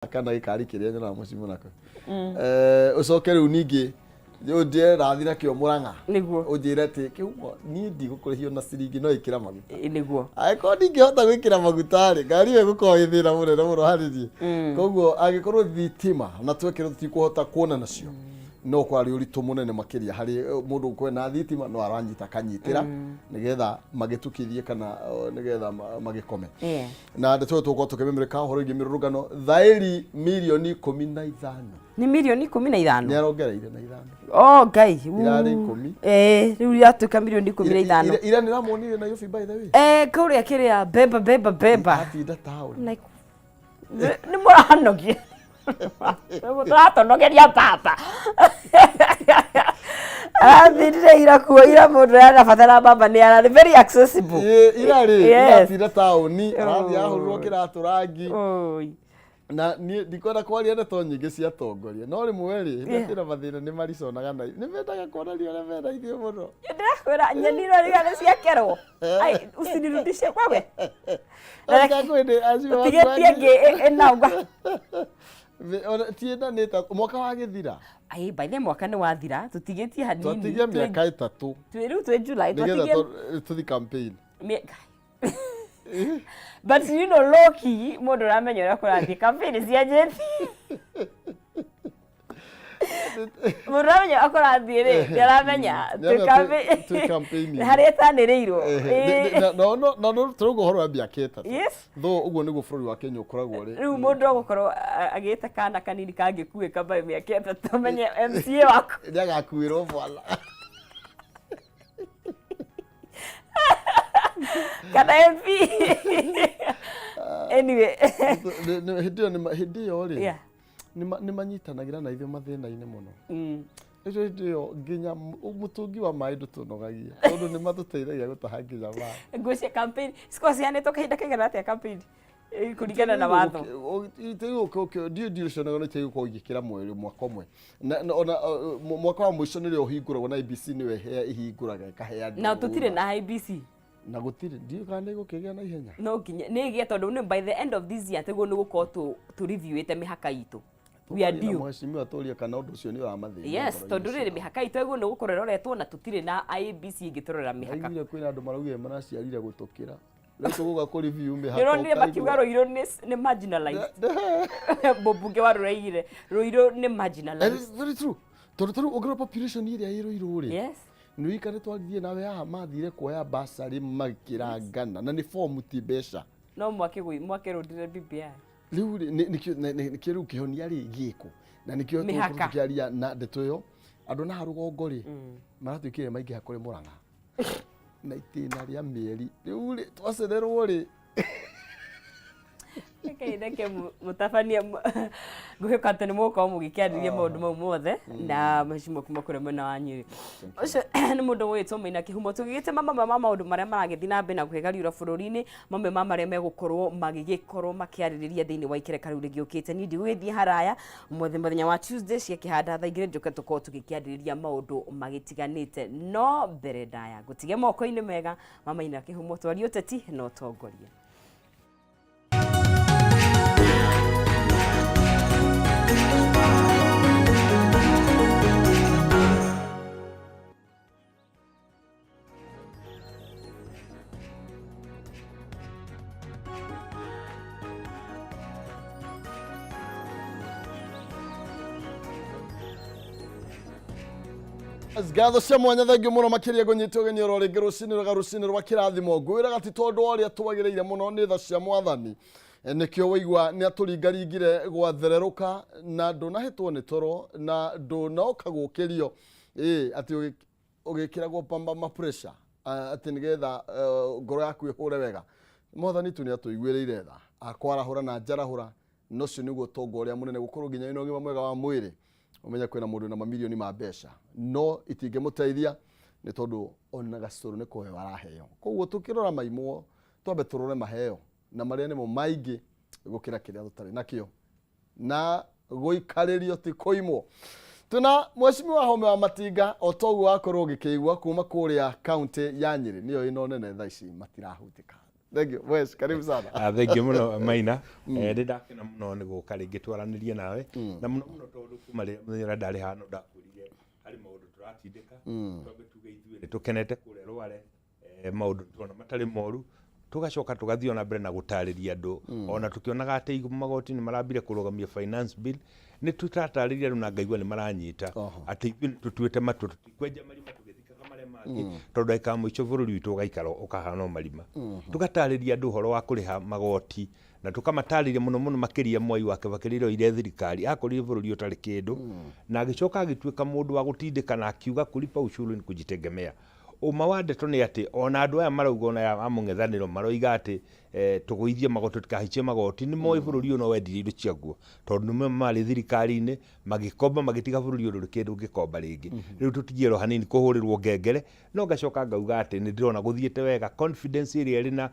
Kana gĩkari kĩrĩa nyonaga mũciĩ mũnako. Ũcoke rĩu ningĩ ũnjĩre rathi nakĩo Mũrang'a. Nĩguo. Ũnjĩre atĩ kĩhumo niĩ ndigũkũrĩhio na ciringi no ĩkĩra maguta. Ĩ, nĩguo. Angĩkorwo ndingĩhota gwĩkĩra maguta rĩ, ngari ĩyo ĩgũkorwo ĩ thĩna mũnene mũno harĩ niĩ. Koguo angĩkorwo thitima na twekĩrwo tũtikũhota kuona nacio, no kwarĩ ũritũ mũnene makĩria harĩ mũndũ kwena thitima no aranyita kanyitĩra nĩgetha magĩtukithie kana nĩgetha magĩkome. Na ndeto ĩyo tũgũkorwo tũkĩmĩmũrĩka ũhoro wĩgiĩ mĩrũrũngano thaĩri mirioni 15. Nĩ mirioni 15. Nĩ arongereire na 5. Oh Ngai. Irarĩ 10. Rĩu iratuĩka mirioni 15. Ira nĩramuonire Nairobi, by the way. Kũrĩa kĩrĩa beba beba beba. Atinda taũni. Like, nĩ mũranogia, tũratonogeria baba arathirire ira kuo ira mũndũ arabatara baba nĩ ararĩ very accessible. Ĩ, ira rĩ iratinda taũni arathiĩ ahũrwo kĩratũ rangi. Oi. Na niĩ ndikwenda kwaria ndeto nyingĩ cia atongoria, no rĩmwe rĩ, hĩndĩ ĩrĩa kwĩna mathĩna nĩ mariconaga na nĩ mendaga kuonania ũrĩa mena ithuĩ mũno. Ndĩrakwĩra nyeni iroriga nĩ ciakerwo. Ai, usinirudishe wewe. Tigĩtie ngĩ ĩnauga. Tienda nĩ mwaka wa gĩthira. Ai, by the mwaka nĩ wathira, tũtigĩtie hanini. Twatigia mĩaka 3. Twĩ rĩu twĩ July. Nĩgetha twatigie tũthi campaign. But you know, low key mũndũ ũramenya ũrĩa kũrathiĩ, campaign cianjĩtie, mũndũ ũramenya ũrĩa kũrathiĩ rĩ, nĩ aramenya twĩ Twĩ campaign-inĩ. Harĩa ĩtanĩrĩirwo. Na no tũrauga ũhoro wa mĩaka 3. Though ũguo nĩguo bũrũri wa Kenya ũkoragwo rĩ. Rĩu mũndũ agũkorwo agĩte kana kanini kangĩkuĩka by mĩaka 3, menye MCA waku nĩ agakuĩrwo mwana. Kana MP, anyway. Hĩndĩ ĩyo hĩndĩ ĩyo rĩ, nĩ manyitanagĩra na ithuĩ mathĩna-inĩ mũno. Ĩcio hĩndĩ ĩyo nginya mũtũngi wa maĩ ndũtũnogagia tondũ nĩ matũteithagia gũtaha nginya maĩ. Ngwĩciria campaign cikorwo cihanĩtwo kahinda kaigana atĩa, campaign kũringana na watho? Ndiũ ndiũcionaga nĩ gũkorwo igĩkĩra mweri mwaka ũmwe ona mwaka wa mũico nĩrĩo ũhingũragwo na IEBC nĩyo ĩhingũraga ĩkahe andũ. Na tũtirĩ na IEBC. Na gũtirĩ, ndiũĩ kana nĩ gũkĩgĩa na ihenya. No nginya nĩ ĩgĩe tondũ nĩ by the end of this year tiguo nĩ gũkorwo tũ reviewĩte mĩhaka itũ. We are Tũkaria na due. Mheshimiwa tũrie kana ũndũ ũcio nĩ ũramathĩnia Yes, ngoro-inĩ tondũ rĩrĩ ciao. mĩhaka itũ ĩguo nĩ gũkorwo ĩroretwo na tũtirĩ na IEBC ĩngĩtũrorera mĩhaka. Ndaiguire kwĩna andũ maraugire maraciarire gũtũkĩra. Rĩu tũgũka kũ review mĩhaka. Nĩũronire ũkaigua. Makiuga Rũirũ nĩ marginalized. Mũmbunge wa Rũraigire Rũirũ nĩ That marginalized. is very true. Tondũ tarĩu ũngĩrora population ĩrĩa ĩ Rũirũ rĩ, nĩ wika nĩ twaririe nawe haha mathire kuoya basarĩ makĩrangana na nĩ fomu ti mbeca. No mwakĩrũndire BBI. Rĩu rĩ, nĩkĩo rĩu kĩhonia rĩ gĩkũ na nĩkĩo Mĩhaka. tũgũkorwo tũkĩaria na ndeto ĩyo. Andũ na rũgongo rĩ, maratuĩkire maingĩha kũrĩ Mũrang'a na itĩna rĩa mĩeri rĩu rĩ twacererwo rĩ. Reke reke mũtabania, ngwĩhoka atĩ nĩ mũgũkorwo mũgĩkĩarĩria maũndũ mau mothe na mheshimiwa kuma kũrĩa mwena wa Nyĩrĩ. Ũcio nĩ mũndũ wĩtwo Maina Kĩhumo, tũgĩgĩtema mamwe ma maũndũ marĩa maragĩthiĩ na mbere na kwĩgariũra bũrũri-inĩ, mamwe ma marĩa megũkorwo magĩgĩkorwo makĩarĩrĩria thĩinĩ wa ikereka rĩu rĩgĩũkĩte. Niĩ ndigũgĩthiĩ haraya mũthenya wa Tuesday ciakĩhanda thaa 2 njoke tũkorwo tũgĩkĩarĩrĩria maũndũ magĩtiganĩte, no mbere ndaya ngũtige moko-inĩ mega ma Maina Kĩhumo, twarie ũteti na ũtongoria. Ngatho cia mwanya, thengio mũno makĩria ngũnyita ũgeni oro rĩngĩ rũcinĩ rwega, rũcinĩ rwa kĩrathimo. Ngwĩraga ti tondũ wa ũrĩa twagĩrĩire mũno, nĩ tha cia Mwathani. Nĩkĩo waigua nĩ atũringaringire gwathererũka na ndũnahĩtwo nĩ toro na ndũnoka gũkĩrio ĩ atĩ ũgĩkĩragwo pamba ma pressure, atĩ nĩgetha ngoro yaku ĩhũre wega. Mwathani tu nĩ atũiguĩrĩire tha akwarahũra na njarahũra, na ũcio nĩguo ũtonga ũrĩa mũnene, gũkorwo nginya wĩna ũgima mwega wa mwĩrĩ. Ũmenye kwĩna mũndũ na mamirioni ma mbeca no itingĩmũteithia nĩ tondũ ona gacũrũ nĩ kũheo araheo. Koguo tũkĩrora maimwo, twambe tũrore maheo na marĩa nĩmo maingĩ gũkĩra kĩrĩa tũtarĩ nakĩo, na gũikarĩrio ti kũimwo. Twĩna Mheshimiwa Home wa Matinga, o toguo wakorwo ũgĩkĩigua kuma kũrĩa kaunti ya Nyĩrĩ, nĩyo ĩno nene thaa ici matirahutĩka. Thank you. Wes, karibu sana. Ah, thank you muno Maina. Nĩ ndakena mũno nĩ gũka rĩngĩ twaranĩrie nawe na mũno mũno tondũ kuma rĩrĩa mũthenya ũrĩa ndarĩ hano ndakwĩrire harĩ maũndũ tũratindĩka. Twambe tuge ithuĩ nĩ tũkenete kũrĩa Rware, maũndũ tũrona matarĩ moru, tũgacoka tũgathiĩ ona mbere na gũtarĩria andũ, ona tũkĩonaga atĩ magoti nĩ marambire kũrũgamia finance bill, nĩ tũratarĩria andũ na ngaigua nĩ maranyita atĩ ithuĩ nĩ tũtuĩte matua tũtikwenja marima tũgĩthikaga marĩa mangĩ, tondũ ndagĩka ya mũico bũrũri witũ ũgaikara ũkahana o marima. Tũgatarĩria andũ ũhoro wa kũrĩha magoti na tũkamatarĩria mũno mũno makĩria Mwai wa Kibaki rĩrĩa oire thirikari akorire bũrũri ũtarĩ kĩndũ, na agĩcoka agĩtuĩka mũndũ wa gũtindĩka na akiuga kulipa ushuru ni kujitegemea. Ũma wa ndeto nĩ atĩ ona andũ aya marauga ona a mũng'ethanĩro maroiga atĩ tũgũithie magoti tũtikahaicie magoti, nĩ moĩ bũrũri ũyũ no wendirie indo ciaguo, tondũ nĩmo marĩ thirikari-inĩ magĩkomba magĩtiga bũrũri ũyũ ndũrĩ kĩndũ ũngĩkomba rĩngĩ. Rĩu tũtigie hanini kũhũrĩrwo ngengere, no ngacoka ngauga atĩ nĩ ndĩrona gũthiĩte wega, confidence ĩrĩa ĩrĩ na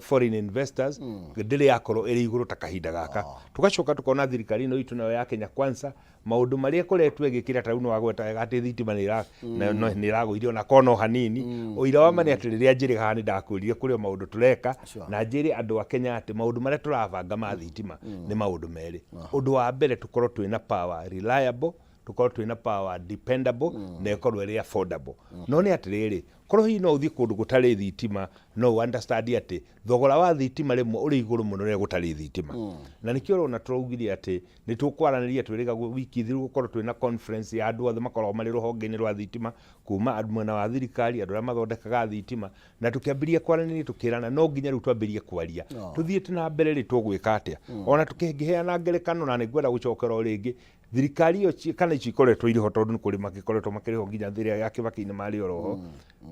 foreign investors ndĩrĩ yakorwo ĩrĩ igũrũ ta kahinda gaka. Tũgacoka tũkona thirikari ĩno itũ nayo ya Kenya Kwanza maũndũ marĩa ĩkoretwo ĩgĩkĩra, ta rĩu nĩ wagweta wega atĩ thitima nĩ ĩragũire ona korwo no hanini. Ũira wa ma nĩ atĩ rĩrĩa njĩrĩ haha nĩ ndakwĩrire kũrĩ o maũndũ tũreka, na njĩre andũ a Kenya atĩ maũndũ marĩa tũrabanga ma thitima nĩ maũndũ merĩ. Ũndũ wa mbere, tũkorwo twĩna power reliable, tũkorwo twĩna power dependable, na ĩkorwo ĩrĩ affordable. No nĩ atĩrĩrĩ, korwo hihi no ũthiĩ kũndũ gũtarĩ thitima, no ũ understand atĩ thogora wa thitima rĩmwe ũrĩ igũrũ mũno rĩrĩa gũtarĩ thitima. Na nĩkĩo ũrona tũraugire atĩ nĩ tũkwaranĩria, twĩrĩga wiki thiru gũkorwo twĩna conference ya andũ othe makoragwo marĩ rũhonge-inĩ rwa thitima, kuma mwena wa thirikari, andũ arĩa mathondekaga thitima, na tũkĩambĩrĩria kwaranĩria tũkĩrana no nginya rĩu twambĩrĩrie kwaria tũthiĩte na mbere rĩ tũgwĩka atĩa. Ona tũkĩngĩheana ngerekano, na nĩ ngwenda gũcokera o rĩngĩ thirikari ĩyo kana icio ikoretwo irĩ ho, tondũ nĩ kũrĩ magĩkoretwo makĩrĩ ho nginya thĩrĩa ya Kibaki-inĩ marĩ oro ho,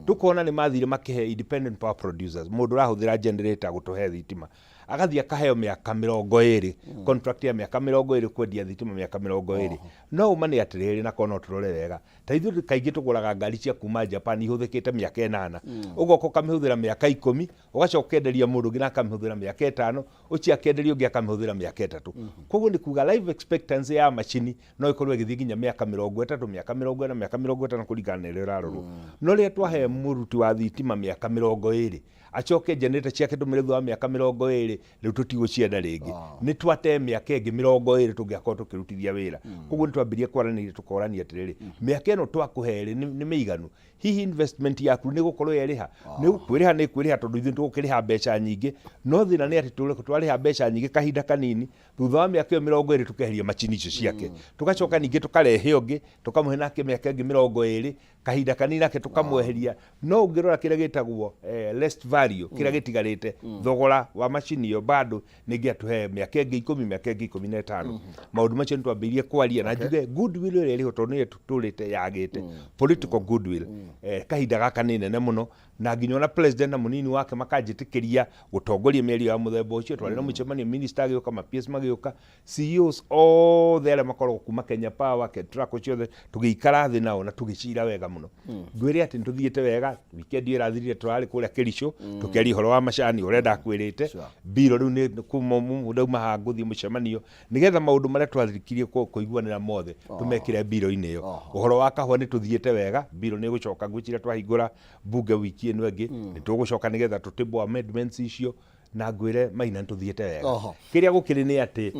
tũkona nĩ mathire makĩhe independent power producers, mũndũ ũrahũthĩra generator gũtũhe thitima, agathiĩ akaheo mĩaka 20, contract ya mĩaka 20, kwendia thitima mĩaka 20. No ũma nĩ atĩrĩrĩ, na korwo no tũrore wega, ta ithuĩ kaingĩ tũgũraga ngari cia kuma Japan ihũthĩkĩte mĩaka 8, ũgoka ũkamĩhũthĩra mĩaka 10, ũgacoka ũkenderia mũndũ ũngĩ na akamĩhũthĩra mĩaka 5, ũcio akenderia ũngĩ akamĩhũthĩra mĩaka 3. Koguo nĩ kuga life expectancy ya macini no ĩkorwo ĩgĩthiĩ nginya mĩaka 30, mĩaka 40, mĩaka 50, kũringana na ĩrĩa ĩrarorwo. No rĩrĩa twahe mũruti wa thitima mĩaka 20, acoke generator ciake tũmĩre thutha wa mĩaka 20, rĩu tũtigũcienda rĩngĩ, nĩ twate mĩaka ĩngĩ 20 tũngĩakorwo tũkĩrutithia wĩra. Koguo nĩ twambirie kwaranĩria tũkorania atĩrĩrĩ, mĩaka ĩno twakũhe rĩ nĩ mĩiganu? Hihi investment yaku nĩ gũkorwo yerĩha? Nĩ kwĩrĩha, nĩ kwĩrĩha, tondũ ithuĩ tũgũkĩrĩha mbeca nyingĩ. No thĩna nĩ atĩ twarĩha mbeca nyingĩ, kahinda kanini thutha wa mĩaka ĩyo 20 tũkeheria macini icio ciake, tũgacoka ningĩ tũkarehe ũngĩ, tũkamũhe nake mĩaka ĩngĩ 20, kahinda kanini nake tũkamweheria. No ũngĩrora kĩrĩa gĩtagwo less value, kĩrĩa gĩtigarĩte, thogora wa macini ĩyo bado nĩ ĩngĩatũhe mĩaka ĩngĩ 10, mĩaka ĩngĩ 15. Maũndũ macio nĩ twambĩrĩirie kwaria na njuge goodwill ĩrĩa ĩrĩho, tondũ nĩyo tũrĩte yagĩte political goodwill, kahinda gaka nĩ nene mũno, na nginya ona president na mũnini wake makanjĩtĩkĩria gũtongoria mĩario ya mũthemba ũcio. Twarĩ na mũcemanio, minister agĩũka, ma PS magĩũka, CEOs othe arĩa makoragwo kuma Kenya Power, Ketraco, ciothe, tũgĩikara thĩ nao na tũgĩcira wega mũno. Ngwĩre atĩ nĩ tũthiĩte wega. Weekend ĩyo ĩrathirire tũrarĩ kũrĩa Kericho tũkĩaria ũhoro wa macani ũrĩa ndakwĩrĩte. Mbiro rĩu nĩ kuma ndauma haha ngũthiĩ mũcemanio nĩgetha maũndũ marĩa twathikirie kũiguanĩra mothe tũmekĩre mbiro-inĩ ĩyo. Ũhoro wa kahũa nĩ tũthiĩte wega, mbiro nĩ ĩgũcoka, ngwĩciria twahingũra mbunge wiki ĩno ĩngĩ nĩ tũgũcoka nĩgetha tũtĩbwo amendments icio, na ngwĩre Maina nĩ tũthiĩte wega. Kĩrĩa gũkĩrĩ nĩ atĩ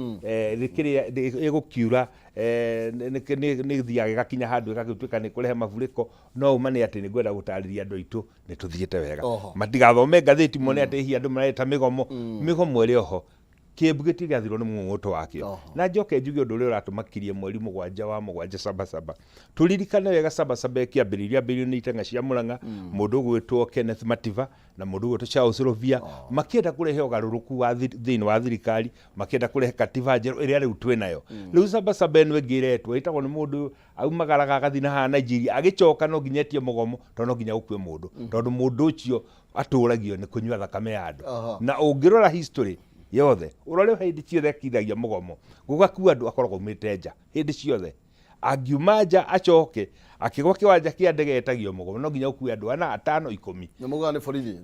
kĩrĩa ĩgũkiura nĩ ĩthiaga ĩgakinya handũ ĩgagĩtuĩka nĩ kũrehe maburĩko. No ũma nĩ atĩ nĩ ngwenda gũtarĩria andũ aitũ nĩ tũthiĩte wega. Matigathome ngathĩti mone atĩ hihi andũ mareta mĩgomo. Mĩgomo ĩrĩ oho, kĩmbu gĩtirĩ gĩathirwo nĩ mũng'ũng'ũtũ wakĩo. Na njoke njuge ũndũ ũrĩa ũratũmakirie mweri 7 wa 7, Sabasaba, tũririkane wega Sabasaba ĩkĩambĩrĩria ambĩrĩrio nĩ iteng'a cia Mũrang'a, mũndũ ũgwĩtwo Kenneth Mativa na mũndũ ũgwĩtwo Charles Rubia, makĩenda kũrehe ũgarũrũku wa thĩinĩ wa thirikari, makĩenda kũrehe katiba njerũ ĩrĩa rĩu twĩnayo rĩu. Sabasaba ĩno ĩngĩ ĩretwo ĩtagwo nĩ mũndũ aumagaraga agathiĩ na haha Nigeria, agĩcoka no nginya etie mũgomo, tondũ no nginya gũkue mũndũ, tondũ mũndũ ũcio atũragio nĩ kũnyua thakame ya andũ. Na ũngĩrora history yothe, ũrore hĩndĩ ciothe akithagia mũgomo gũgakua andũ, akoragwo aumĩte nja. Hĩndĩ ciothe angiuma nja acoke akĩgwa kĩwanja kĩa ndege, etagio mũgomo, no nginya ũkue andũ ana, atano, 10. Nĩ muga nĩ borithi?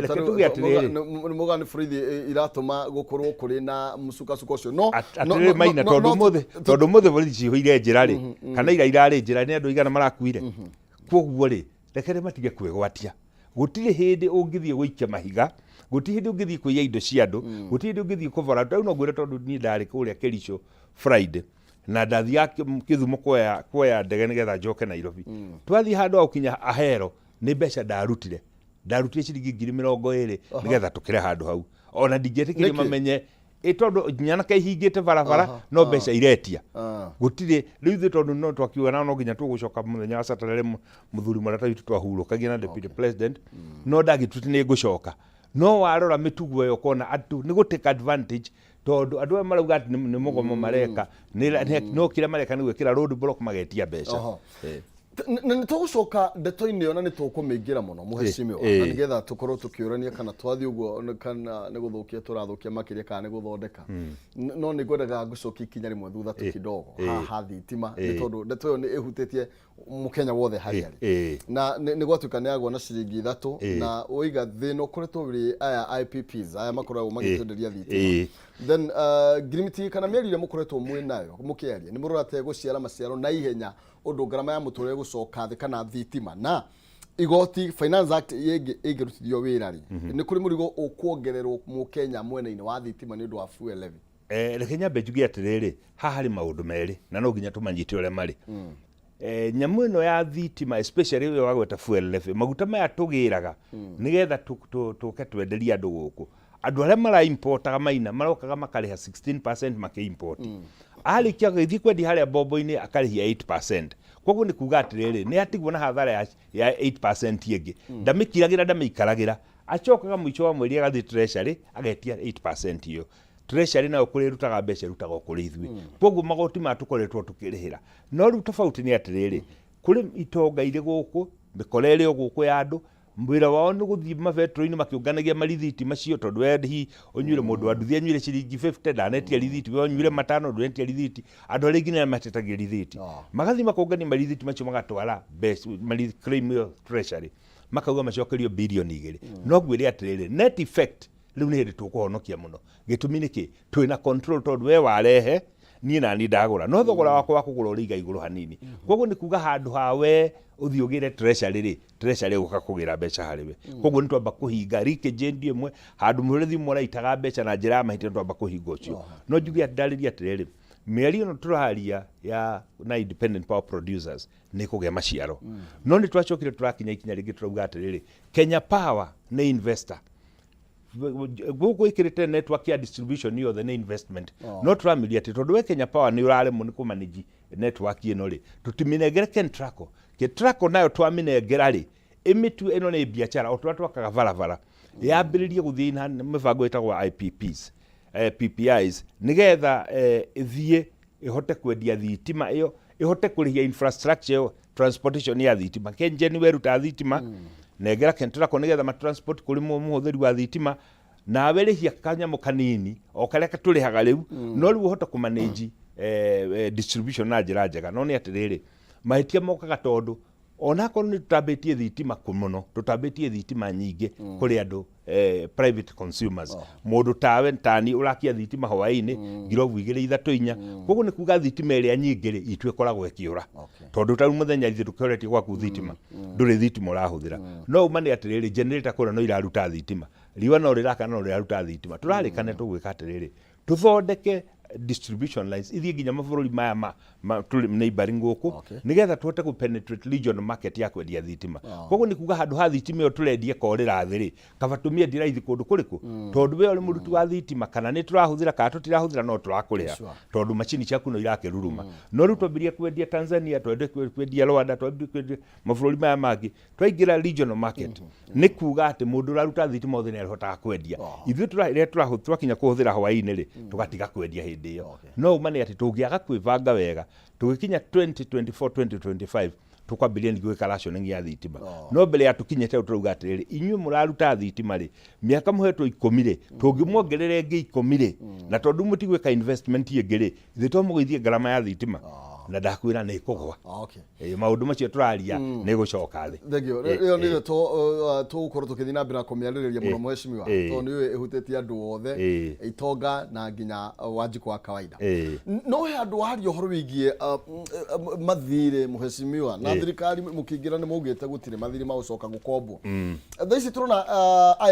Reke tuge atĩrĩrĩ. Nĩ muga nĩ borithi iratũma gũkorwo kũrĩ na mũcukacukũ ũcio no Atĩrĩrĩ Maina, tondũ ũmũthĩ tondũ ũmũthĩ borithi cihũire njĩra rĩ, kana ira irarĩ njĩra, nĩ andũ aigana marakuire? Koguo rĩ, reke rĩ matige kwĩgwatia. Gũtirĩ hĩndĩ ũngĩthiĩ gũikia mahiga. Gũtirĩ hĩndĩ ũngĩthiĩ kũiya indo cia andũ, gũtirĩ hĩndĩ ũngĩthiĩ kũbora. Rĩu no ngwĩre tondũ niĩ ndarĩ kũrĩa Kericho Friday na ndathiaga Kĩthumo kuoya ndege nĩgetha njoke Nairobi. Twathiĩ handũ ha gũkinya Ahero nĩ mbeca ndarutire. Ndarutire ciringi 20,000 nĩgetha tũkĩre handũ hau. Ona ndingĩetĩkirie Nĩkĩ? mamenye ĩ tondũ nyanake ihingĩte barabara no mbeca iretia. Gũtirĩ rĩu ithuĩ tondũ no twakiuga na no nginya tũgũcoka mũthenya wa Saturday mũthuri mũrata witũ twahurũkagia na deputy president no ndagĩtuĩte nĩ ngũcoka. No warora mĩtugo ĩyo ũkona andũ nĩ gũ take advantage tondũ andũ aya marauga atĩ nĩ mũgomo mareka no kĩrĩa mareka nĩ gwĩkĩra road block magetia mbeca. Na nĩ tũgũcoka ndeto-inĩ ĩyo na nĩ tũkũmĩingĩra mũno mũhecimiwa, na nĩgetha tũkorwo tũkĩũrania kana twathiĩ ũguo kana nĩ gũthũkia tũrathũkia makĩria kana nĩ gũthondeka. No nĩ ngwendaga ngũcokia ikinya rĩmwe thutha tu kidogo haha thitima, nĩ tondũ ndeto ĩyo nĩ ĩhutĩtie mũkenya wothe harĩa arĩ. Na nĩ gwatuĩka nĩ yagwa na ciringi 3, na woiga thĩna ũkoretwo ũrĩ aya IPPs aya makoragwo magĩtwenderia thitima. Then ngirimiti kana mĩario ĩrĩa mũkoretwo mwĩ nayo mũkĩaria nĩ mũrorate gũciara maciaro na ihenya ũndũ ngarama ya mũtũrĩre gũcoka thĩ kana thitima na igoti Finance Act ĩngĩrutithio wĩra rĩ, nĩ kũrĩ mũrigo ũkuongererwo mũkenya mwena-inĩ wa thitima nĩ ũndũ wa fuel levy? Reke nyambe njuge atĩrĩrĩ, haha harĩ maũndũ merĩ na no nginya tũmanyite ũrĩa marĩ. Nyamũ ĩno ya thitima especially ũyũ wagweta fuel levy, maguta maya tũgĩraga nĩgetha tũke twenderie andũ gũkũ. Andũ arĩa mara importaga maina marokaga makarĩha 16% makĩ import. Arĩkia gũgĩthiĩ kwendia harĩa mbombo-inĩ akarĩhia 8%. Koguo nĩ kuga atĩrĩrĩ, nĩ atigwo na hathara ya 8% ĩngĩ. Ndamĩkiragĩra ndamĩikaragĩra. Acokaga mũico wa mweri agathiĩ treasury agetia 8% ĩyo. Treasury nayo kũrĩa ĩrutaga mbeca ĩrutaga o kũrĩ ithuĩ. Koguo magoti maya tũkoretwo tũkĩrĩhĩra. No rĩu tofauti nĩ atĩrĩrĩ, kũrĩ itonga irĩ gũkũ, mĩkora ĩrĩ o gũkũ ya andũ, wĩra wao nĩ gũthiĩ mabetro-inĩ makĩũnganagia marithiti macio, tondũ we hihi ũnyuire mũndũ wa nduthi anyuire ciringi 50 ndanetia rithiti, we ũnyuire 5 ndũnetia rithiti, andũ arĩa nginya matetagia rithiti. Magathiĩ makongania marithiti macio magatwara mbeca, claim ĩyo treasury, makauga macokerio birioni 2. No ngwĩre atĩrĩrĩ, net effect rĩu nĩ hĩndĩ tũkũhonokia mũno. Gĩtũmi nĩ kĩ? Twĩna control tondũ we warehe, niĩ nani ndagũra, no thogora wakwa wa kũgũra ũrĩ iga igũrũ hanini. Koguo nĩ kuga handũ ha we ũthiĩ ũgĩre treasury rĩ, treasury ĩgũka kũgĩra mbeca harĩ we. Koguo nĩ twamba kũhinga leakage ĩndĩ ĩmwe, handũ mũrĩthi ũmwe ũraitaga mbeca na njĩra ya mahĩtia nĩ twamba kũhinga ũcio. No njuge ndarĩrie atĩrĩrĩ, mĩario ĩno tũraria ya na independent power producers nĩ kũgĩa maciaro. No nĩ twacokire tũrakinya ikinya rĩngĩ tũrauga atĩrĩrĩ, Kenya Power nĩ investor. Gũkũ ĩkĩrĩte network ya distribution yothe nĩ investment. No tũramĩria atĩ tondũ we Kenya Power nĩ ũraremwo nĩ kũmanage network ĩno rĩ, tũtimĩnengere Kentraco. Kentraco nayo twamĩnengera rĩ, ĩmĩtue ĩno nĩ biacara o tũrĩa twakaga barabara. Yambĩrĩrie gũthiĩ na mĩbango ĩtagwo IPPs, PPIs, nĩgetha ĩthiĩ ĩhote kwendia thitima ĩyo, ĩhote kũrĩhia infrastructure ĩyo, transportation ya thitima. KenGen weruta thitima, nengera Kentraco nĩgetha ma transport kũrĩ mũhũthĩri wa thitima, nawe rĩhia kanyamũ kanini o karĩa tũrĩhaga rĩu, no rĩu ũhote kũ manage distribution na njĩra njega. No nĩ atĩrĩrĩ, mahĩtia mokaga tondũ onakorwo nĩ tũtambĩtie thitima mũno, tũtambĩtie thitima nyingĩ kũrĩ andũ private consumers. Mũndũ tawe tani ũrakia thitima hwaĩ-inĩ ngirobu 2 3 4, koguo nĩ kuga thitima ĩrĩa nyingĩ rĩ itũ ĩkoragwo ĩkĩũra. Tondũ ta rĩu mũthenya ithuĩ tũkĩoretie gwaku thitima, ndũrĩ thitima ũrahũthĩra. No uma nĩ atĩrĩrĩ, generator kũrĩa no iraruta thitima, riũa no rĩrakana no rĩraruta thitima. Tũrarĩkana tũgwĩka atĩrĩrĩ, tũthondeke distribution lines ithiĩ nginya mabũrũri maya ma tũrĩ neighboring gũkũ, nĩgetha tũhote kũ penetrate regional market ya kwendia thitima. Koguo nĩ kuga handũ ha thitima ĩyo tũrendia ĩkorĩra thĩ rĩ, kaba tũmĩendie raithi kũndũ kũrĩkũ, tondũ we ũrĩ mũruti wa thitima, kana nĩ tũrahũthĩra kana tũtirahũthĩra no tũrakũrĩha, tondũ macini ciaku no irakĩruruma. No rĩu twambĩrĩria kwendia Tanzania, twende kwendia Rwanda, twambĩrĩrie kwendia mabũrũri maya mangĩ, twaingĩra regional market, nĩ kuga atĩ mũndũ ũraruta thitima othe nĩ arĩhotaga kwendia. Ithuĩ rĩrĩa twakinya kũhũthĩra hwaĩ-inĩ rĩ, tũgatiga kwendia hĩndĩ ĩyo. No uma nĩ atĩ tũngĩaga kwĩbanga wega, tũgĩkinya 2024 2025 tũkwambĩrĩria ningĩ gwĩka rationing ya thitima. No mbere ya tũkinyĩte hau tũrauga atĩrĩrĩ, inyuĩ mũraruta thitima rĩ, mĩaka mũhetwo 10 rĩ, tũngĩmuongerera ĩngĩ 10 rĩ, na tondũ mũtigwĩka investment ĩngĩ rĩ, ithuĩ to mũgũithie ngarama ya thitima. Na ndakwĩra nĩ ĩkũgwa. Maũndũ macio tũraria nĩ ĩgũcoka thĩ. Thank you. Ĩyo nĩ ndeto tũgũkorwo tũkĩthiĩ na mbere na kũmĩarĩrĩria mũno, mheshimiwa, tondũ nĩ ĩhutĩtie andũ othe, itonga na nginya Wanjikũ wa kawaida. No he andũ waria ũhoro wĩgiĩ mathirĩ, mheshimiwa, na thirikari mũkĩingĩra nĩ maugĩte gũtirĩ mathirĩ magũcoka gũkombwo. Thaa ici tũrona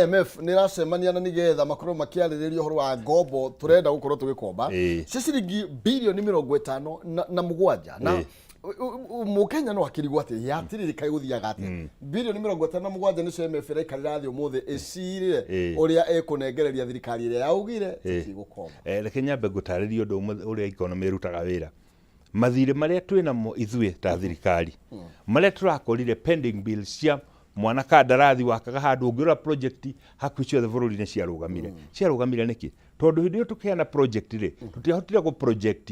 IMF nĩ ĩracemania na nĩgetha makorwo makĩarĩrĩria ũhoro wa ngombo tũrenda gũkorwo tũgĩkomba cia ciringi birioni 57 na Mũkenya no akĩrigwo atĩ yatirĩrĩ kaĩ gũthiaga atĩa, birioni 57 nĩcio IMF ĩraikarĩra thĩ ũmũthĩ ĩcirĩre ũrĩa ĩkũnengereria thirikari ĩrĩa yaugire tũtigũkomba. Reke nyambe ngũtarĩrie ũndũ ũmwe ũrĩa economy ĩrutaga wĩra. Mathirĩ marĩa twĩ namo ithuĩ ta thirikari, marĩa tũrakorire pending bills cia mwana kandarathi wakaga handũ, ũngĩrora project hakuhĩ ciothe bũrũri-inĩ ciarũgamire. Ciarũgamire nĩkĩ? Tondũ hĩndĩ ĩyo tũkĩheana project rĩ, tũtiahotire gũ project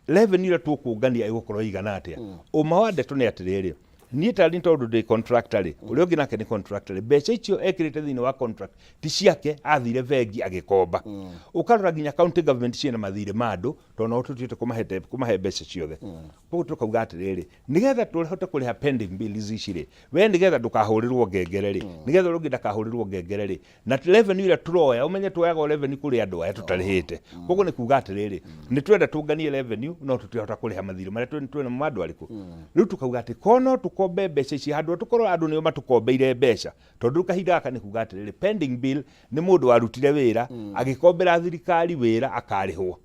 revenue ĩrĩa tũkũngania ĩgũkorwo ĩigana atĩa. Ũma wa ndeto nĩ atĩrĩrĩ, niĩ tarĩ tondũ ndĩ contractor rĩ, ũrĩa ũngĩ nake nĩ contractor rĩ, mbeca icio ekĩrĩte thĩinĩ wa contract ti ciake, athire bengi agĩkomba. Ũkarora nginya county government ciĩna mathirĩ ma andũ, tondũ nao tũtuĩte kũmahe mbeca ciothe. Koguo tũkauga atĩrĩrĩ, nĩgetha tũhote kũrĩha pending bills ici rĩ, we nĩgetha ndũkahũrĩrwo ngengere rĩ, nĩgetha ũrĩa ũngĩ ndakahũrĩrwo ngengere rĩ, na revenue ĩrĩa tũroya, ũmenye tuoyaga o revenue kũrĩ andũ aya tũtarĩhĩte. Koguo nĩ kuga atĩrĩrĩ, nĩ twenda tũnganie revenue, no tũtirahota kũrĩha mathirĩ marĩa twĩ namo ma andũ arĩkũ. Rĩu tũkauga atĩ ko no tũkombe mbeca ici handũ ha tũkorwo andũ nĩo matũkombeire mbeca, tondũ rĩu kahinda gaka nĩ kuga atĩrĩrĩ, pending bill nĩ mũndũ warutire wĩra agĩkombera thirikari wĩra akarĩhwo.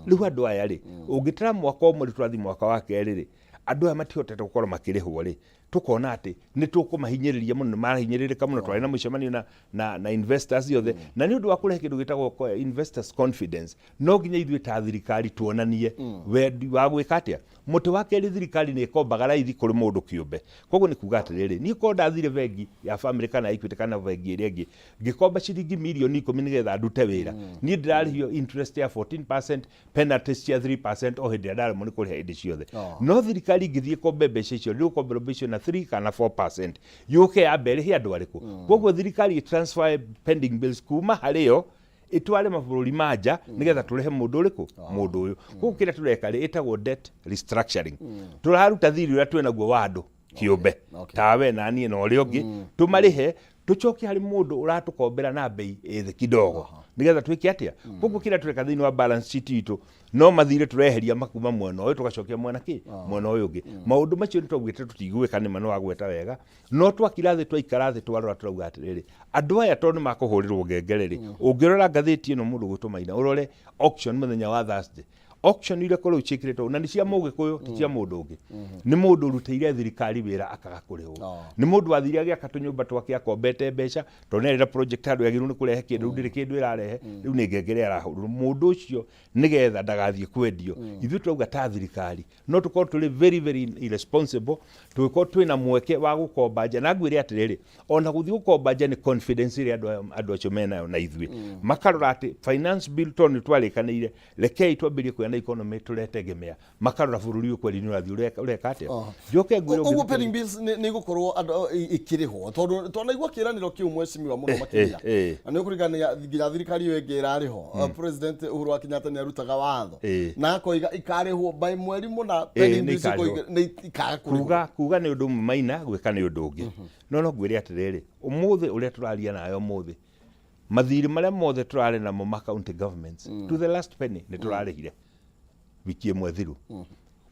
Rĩu andũ aya rĩ, ũngĩtara mwaka ũmwe, rĩu tũrathiĩ mwaka wa kerĩ rĩ, andũ aya matihotete gũkorwo makĩrĩhwo rĩ, tũkona atĩ nĩ tũkũmahinyĩrĩria mũno, nĩ marahinyĩrĩrĩka mũno. Twarĩ na mũcemanio na investors othe, na nĩ ũndũ wa kũrehe kĩndũ gĩtagwo investors confidence, no nginya ithuĩ ta thirikari tuonanie wendi wa gwĩka atĩa. Mũtĩ wa kerĩ, thirikari nĩ ĩkombaga raithi kũrĩ mũndũ kĩũmbe. Koguo nĩ kuga atĩrĩrĩ, niĩ korwo ndathire bengi ya family kana Equity kana bengi ĩrĩa ĩngĩ, ngĩkomba ciringi mirioni 10 nĩgetha ndute wĩra, niĩ ndĩrarĩhio interest ya 14%, penalties cia 3% o hĩndĩ ĩrĩa ndaremwo nĩ kũrĩha hĩndĩ ciothe. No thirikari ingĩthiĩ ĩkombe mbeca icio, rĩu ũkomberwo mbeca icio na 3 kana 4%, yũke yambe ĩrĩhe andũ arĩkũ. Koguo thirikari ĩ transfer pending bills kuma harĩ yo ĩtware mabũrũri ma nja nĩgetha tũrĩhe mũndũ ũrĩkũ, mũndũ ũyũ. Koguo kĩrĩa tũreka rĩ, ĩtagwo debt restructuring. Tũraruta thirĩ ũrĩa twĩ naguo wa andũ kĩũmbe, tawe na niĩ na ũrĩa ũngĩ, tũmarĩhe, tũcokie harĩ mũndũ ũratũkombera na bei ĩ thĩ kidogo nĩgetha twĩke atĩa. Koguo kĩrĩa tũreka thĩinĩ wa balance sheet itũ, no mathirĩ tũreheria makuma mwena ũyũ tũgacokia mwena kĩ mwena ũyũ ũngĩ. Maũndũ macio nĩ twaugĩte tũtigwĩka nĩma, nĩ wagweta wega, no twakira thĩ, twaikara thĩ, twarora, tũrauga atĩrĩrĩ, andũ aya tondũ nĩ makũhũrĩrwo ngengere rĩ, ũngĩrora ngathĩti ĩno, mũndũ gwĩtwo Maina, ũrore auction mũthenya wa Thursday, auction iria korwo ciĩkĩrĩtwo na nĩ cia Mũgĩkũyũ, ti cia mũndũ ũngĩ, nĩ mũndũ ũrutĩire thirikari wĩra akaga kũrĩhwo, nĩ mũndũ wathire agĩaka tũnyũmba twake akombete mbeca tondũ nĩ arĩ na project handũ yagĩrĩirwo nĩ kũrehe kĩndũ, rĩu ndĩrĩ kĩndũ ĩrarehe, rĩu nĩ ngengere arahũrwo mũndũ ũcio nĩgetha ndagathiĩ kwendio. Ithuĩ tũrauga ta thirikari no tũkorwo tũrĩ very very irresponsible tũgĩkorwo twĩna mweke wa gũkomba nja, na ngwĩre atĩrĩrĩ, ona gũthiĩ gũkomba nja nĩ confidence ĩrĩa andũ acio menayo na ithuĩ, makarora atĩ finance bill tondũ nĩ twarĩkanĩire, rekei twambĩrie kuoya na economy tũretegemea, makarora bũrũri ũyũ kweri nĩ ũrathiĩ ũreka atĩa. Njoke ngwĩre Ũguo pending bills nĩ igũkorwo andũ ikĩrĩhwo, tondũ twanaigua kĩĩranĩro kĩu, mheshimiwa, mũno makĩria, na nĩ ũkũririkana nginya thirikari ĩyo ĩngĩ ĩrarĩ ho, President Uhuru wa Kenyatta nĩ arutaga watho na akoiga ikarĩhwo by mweri mũna, pending nĩ bills ikarĩhwo. Nĩ ikaga kũrĩhwo. Kuga nĩ ũndũ ũmwe, Maina, gwĩka nĩ ũndũ ũngĩ. No ngwĩre atĩrĩrĩ, ũmũthĩ ũrĩa tũraria nawe ũmũthĩ, mathirĩ marĩa mothe tũrarĩ namo ma county governments, to the last penny, nĩ tũrarĩhire wiki ĩmwe thiru,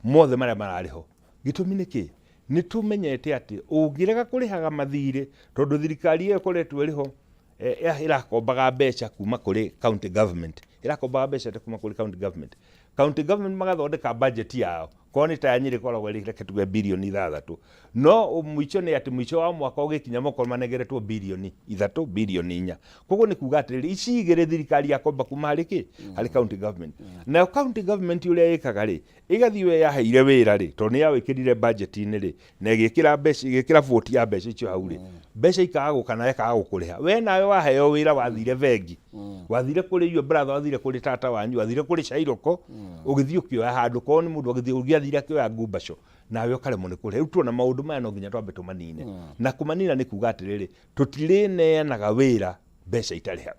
mothe marĩa mararĩ ho. Gĩtũmi nĩ kĩ? Nĩ tũmenyete atĩ ũngĩrega kũrĩhaga mathirĩ, tondũ thirikari ĩyo ĩkoretwo ĩrĩ ho ĩrakombaga mbeca kuma kũrĩ county government, ĩrakombaga mbeca kuma kũrĩ county government, county government magathondeka budget yao, korwo nĩ ta ya Nyĩrĩ ĩkoragwo ĩrĩ, reke tuge, birioni 6, no mũico nĩ atĩ mũico wa mwaka ũgĩkinya makorwo manengeretwo birioni 3, birioni 4. Koguo nĩ kuga atĩrĩrĩ, ici igĩrĩ thirikari yakomba kuma harĩ kĩ? Harĩ county government. Nayo county government ũrĩa ĩkaga rĩ, ĩgathiĩ we yaheire wĩra rĩ, tondũ nĩ yawĩkĩrire budget-inĩ rĩ, na ĩgĩkĩra mbeca, ĩgĩkĩra vote ya mbeca icio hau rĩ, mbeca ikaga gũka nawe ĩkaga gũkũrĩha. We nawe waheo wĩra, wathire bengi, wathire kũrĩ your brother, wathire kũrĩ tata wanyu, wathire kũrĩ cairoko, ũgĩthiĩ ũkĩoya handũ, korwo nĩ mũndũ agĩthiĩ ũgĩathire akĩoya ngumbaco, nawe ũkaremwo nĩ kũrĩha. Rĩu tuona maũndũ maya no nginya twambe tũmanine, na kũmanina nĩ kuga atĩrĩrĩ, tũtirĩneanaga wĩra mbeca itarĩha.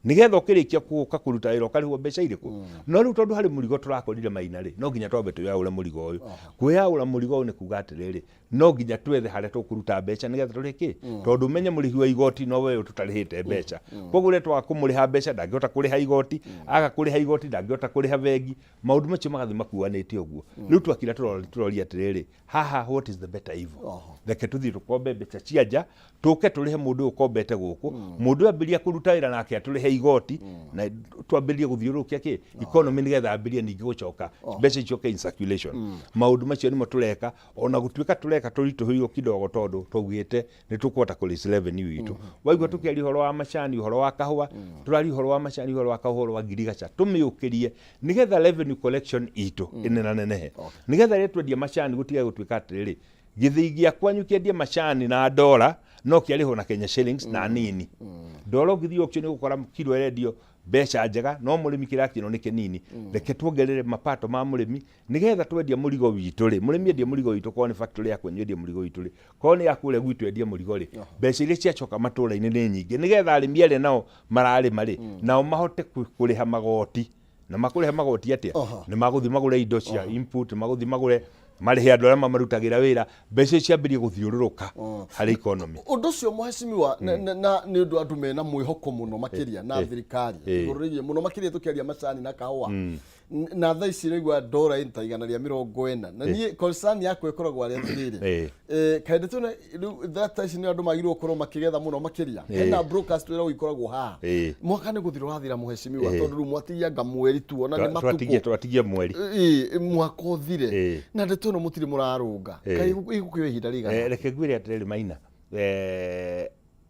Nĩgetha ũkĩrĩkia gũka kũruta wĩra ũkarĩhwo mbeca irĩkũ? No rĩu tondũ harĩ mũrigo tũrakorire Maina rĩ, no nginya twambe twĩyaũre mũrigo ũyũ. Kwĩyaũra mũrigo ũyũ nĩ kuga atĩrĩrĩ, no nginya twethe harĩa tũkũruta mbeca nĩgetha tũrĩhe kĩ? Tondũ ũmenye mũrĩhi wa igoti no we ũyũ tũtarĩhĩte mbeca. Koguo rĩrĩa twaga kũmũrĩha mbeca ndangĩhota kũrĩha igoti, aga kũrĩha igoti ndangĩhota kũrĩha bengi, maũndũ macio magathiĩ makuanĩte ũguo. Rĩu twakira tũroria atĩrĩrĩ, haha what is the better evil? Reke tũthiĩ tũkombe mbeca cia nja, tũke tũrĩhe mũndũ ũyũ ũkombete gũkũ, mũndũ ũyũ ambĩrĩria kũruta wĩra nake atũrĩhe igoti, na twambĩrĩrie gũthiũrũrũkia kĩ economy nĩgetha ambĩrĩrie ningĩ gũcoka mbeca icoke in circulation. Maũndũ macio nĩmo tũreka, ona gũtuĩka tũreka tũritũhĩirwo kidogo tondũ twaugĩte nĩ tũkũhota kũ raise revenue itũ. Waigua tũkĩaria ũhoro wa macani, ũhoro wa kahũa, tũraria ũhoro wa macani, ũhoro wa kahũa, ũhoro wa ngirigaca, tũmĩũkĩrie nĩgetha revenue collection itũ ĩnenanenehe. Nĩgetha rĩrĩa twendia macani gũtige gũtuĩka atĩrĩrĩ, gĩthĩi gĩa kwanyu kĩendie macani na ndora no kĩarĩhwo na Kenya shillings na nini. Ndora ũngĩthiĩ auction ũgũkora kiro ĩrendio mbeca njega no mũrĩmi kĩrĩa akĩonwo nĩ kĩnini. Reke tuongerere mapato ma mũrĩmi nĩgetha twendia mũrigo witũ rĩ, mũrĩmi endia mũrigo witũ, korwo nĩ factory ya kwenyu endia mũrigo witũ rĩ, korwo nĩ ya kũrĩa gwitũ endia mũrigo rĩ, mbeca iria ciacoka matũra-inĩ nĩ nyingĩ, nĩgetha arĩmi arĩa nao mararĩma rĩ, nao mahote kũrĩha magoti. Na makũrĩha magoti atĩa? Nĩ magũthiĩ magũre indo cia input, nĩ magũthiĩ magũre, marĩhe andũ arĩa mamarutagĩra wĩra, mbeca icio ciambĩrĩrie gũthiũrũrũka harĩ economy. Ũndũ ũcio mũhecimiwa, na nĩ ũndũ andũ mena mwĩhoko mũno makĩria na thirikari igũrũ rĩgiĩ mũno makĩria tũkĩaria macani na kahũa. Na thaa ici raigua ndora ĩ ta 140, na niĩ concern yakwa ĩkoragwo arĩ atĩrĩrĩ, kaĩ ndĩtũne rĩu thaa ici nĩ andũ magĩrĩirwo gũkorwo makĩgetha mũno makĩria, hena brokers twĩragwo ikoragwo haha. Mwaka nĩ gũthira ũrathira mũhecimiwa, tondũ rĩu mwatigia anga mweri tu ona nĩ matukũ. Twatigia mweri. Mwaka ũthire na ndeto ĩno mũtirĩ mũrarũnga. Kaĩ ĩgũkĩoya ihinda rĩigana? Reke ngwĩre atĩrĩrĩ Maina,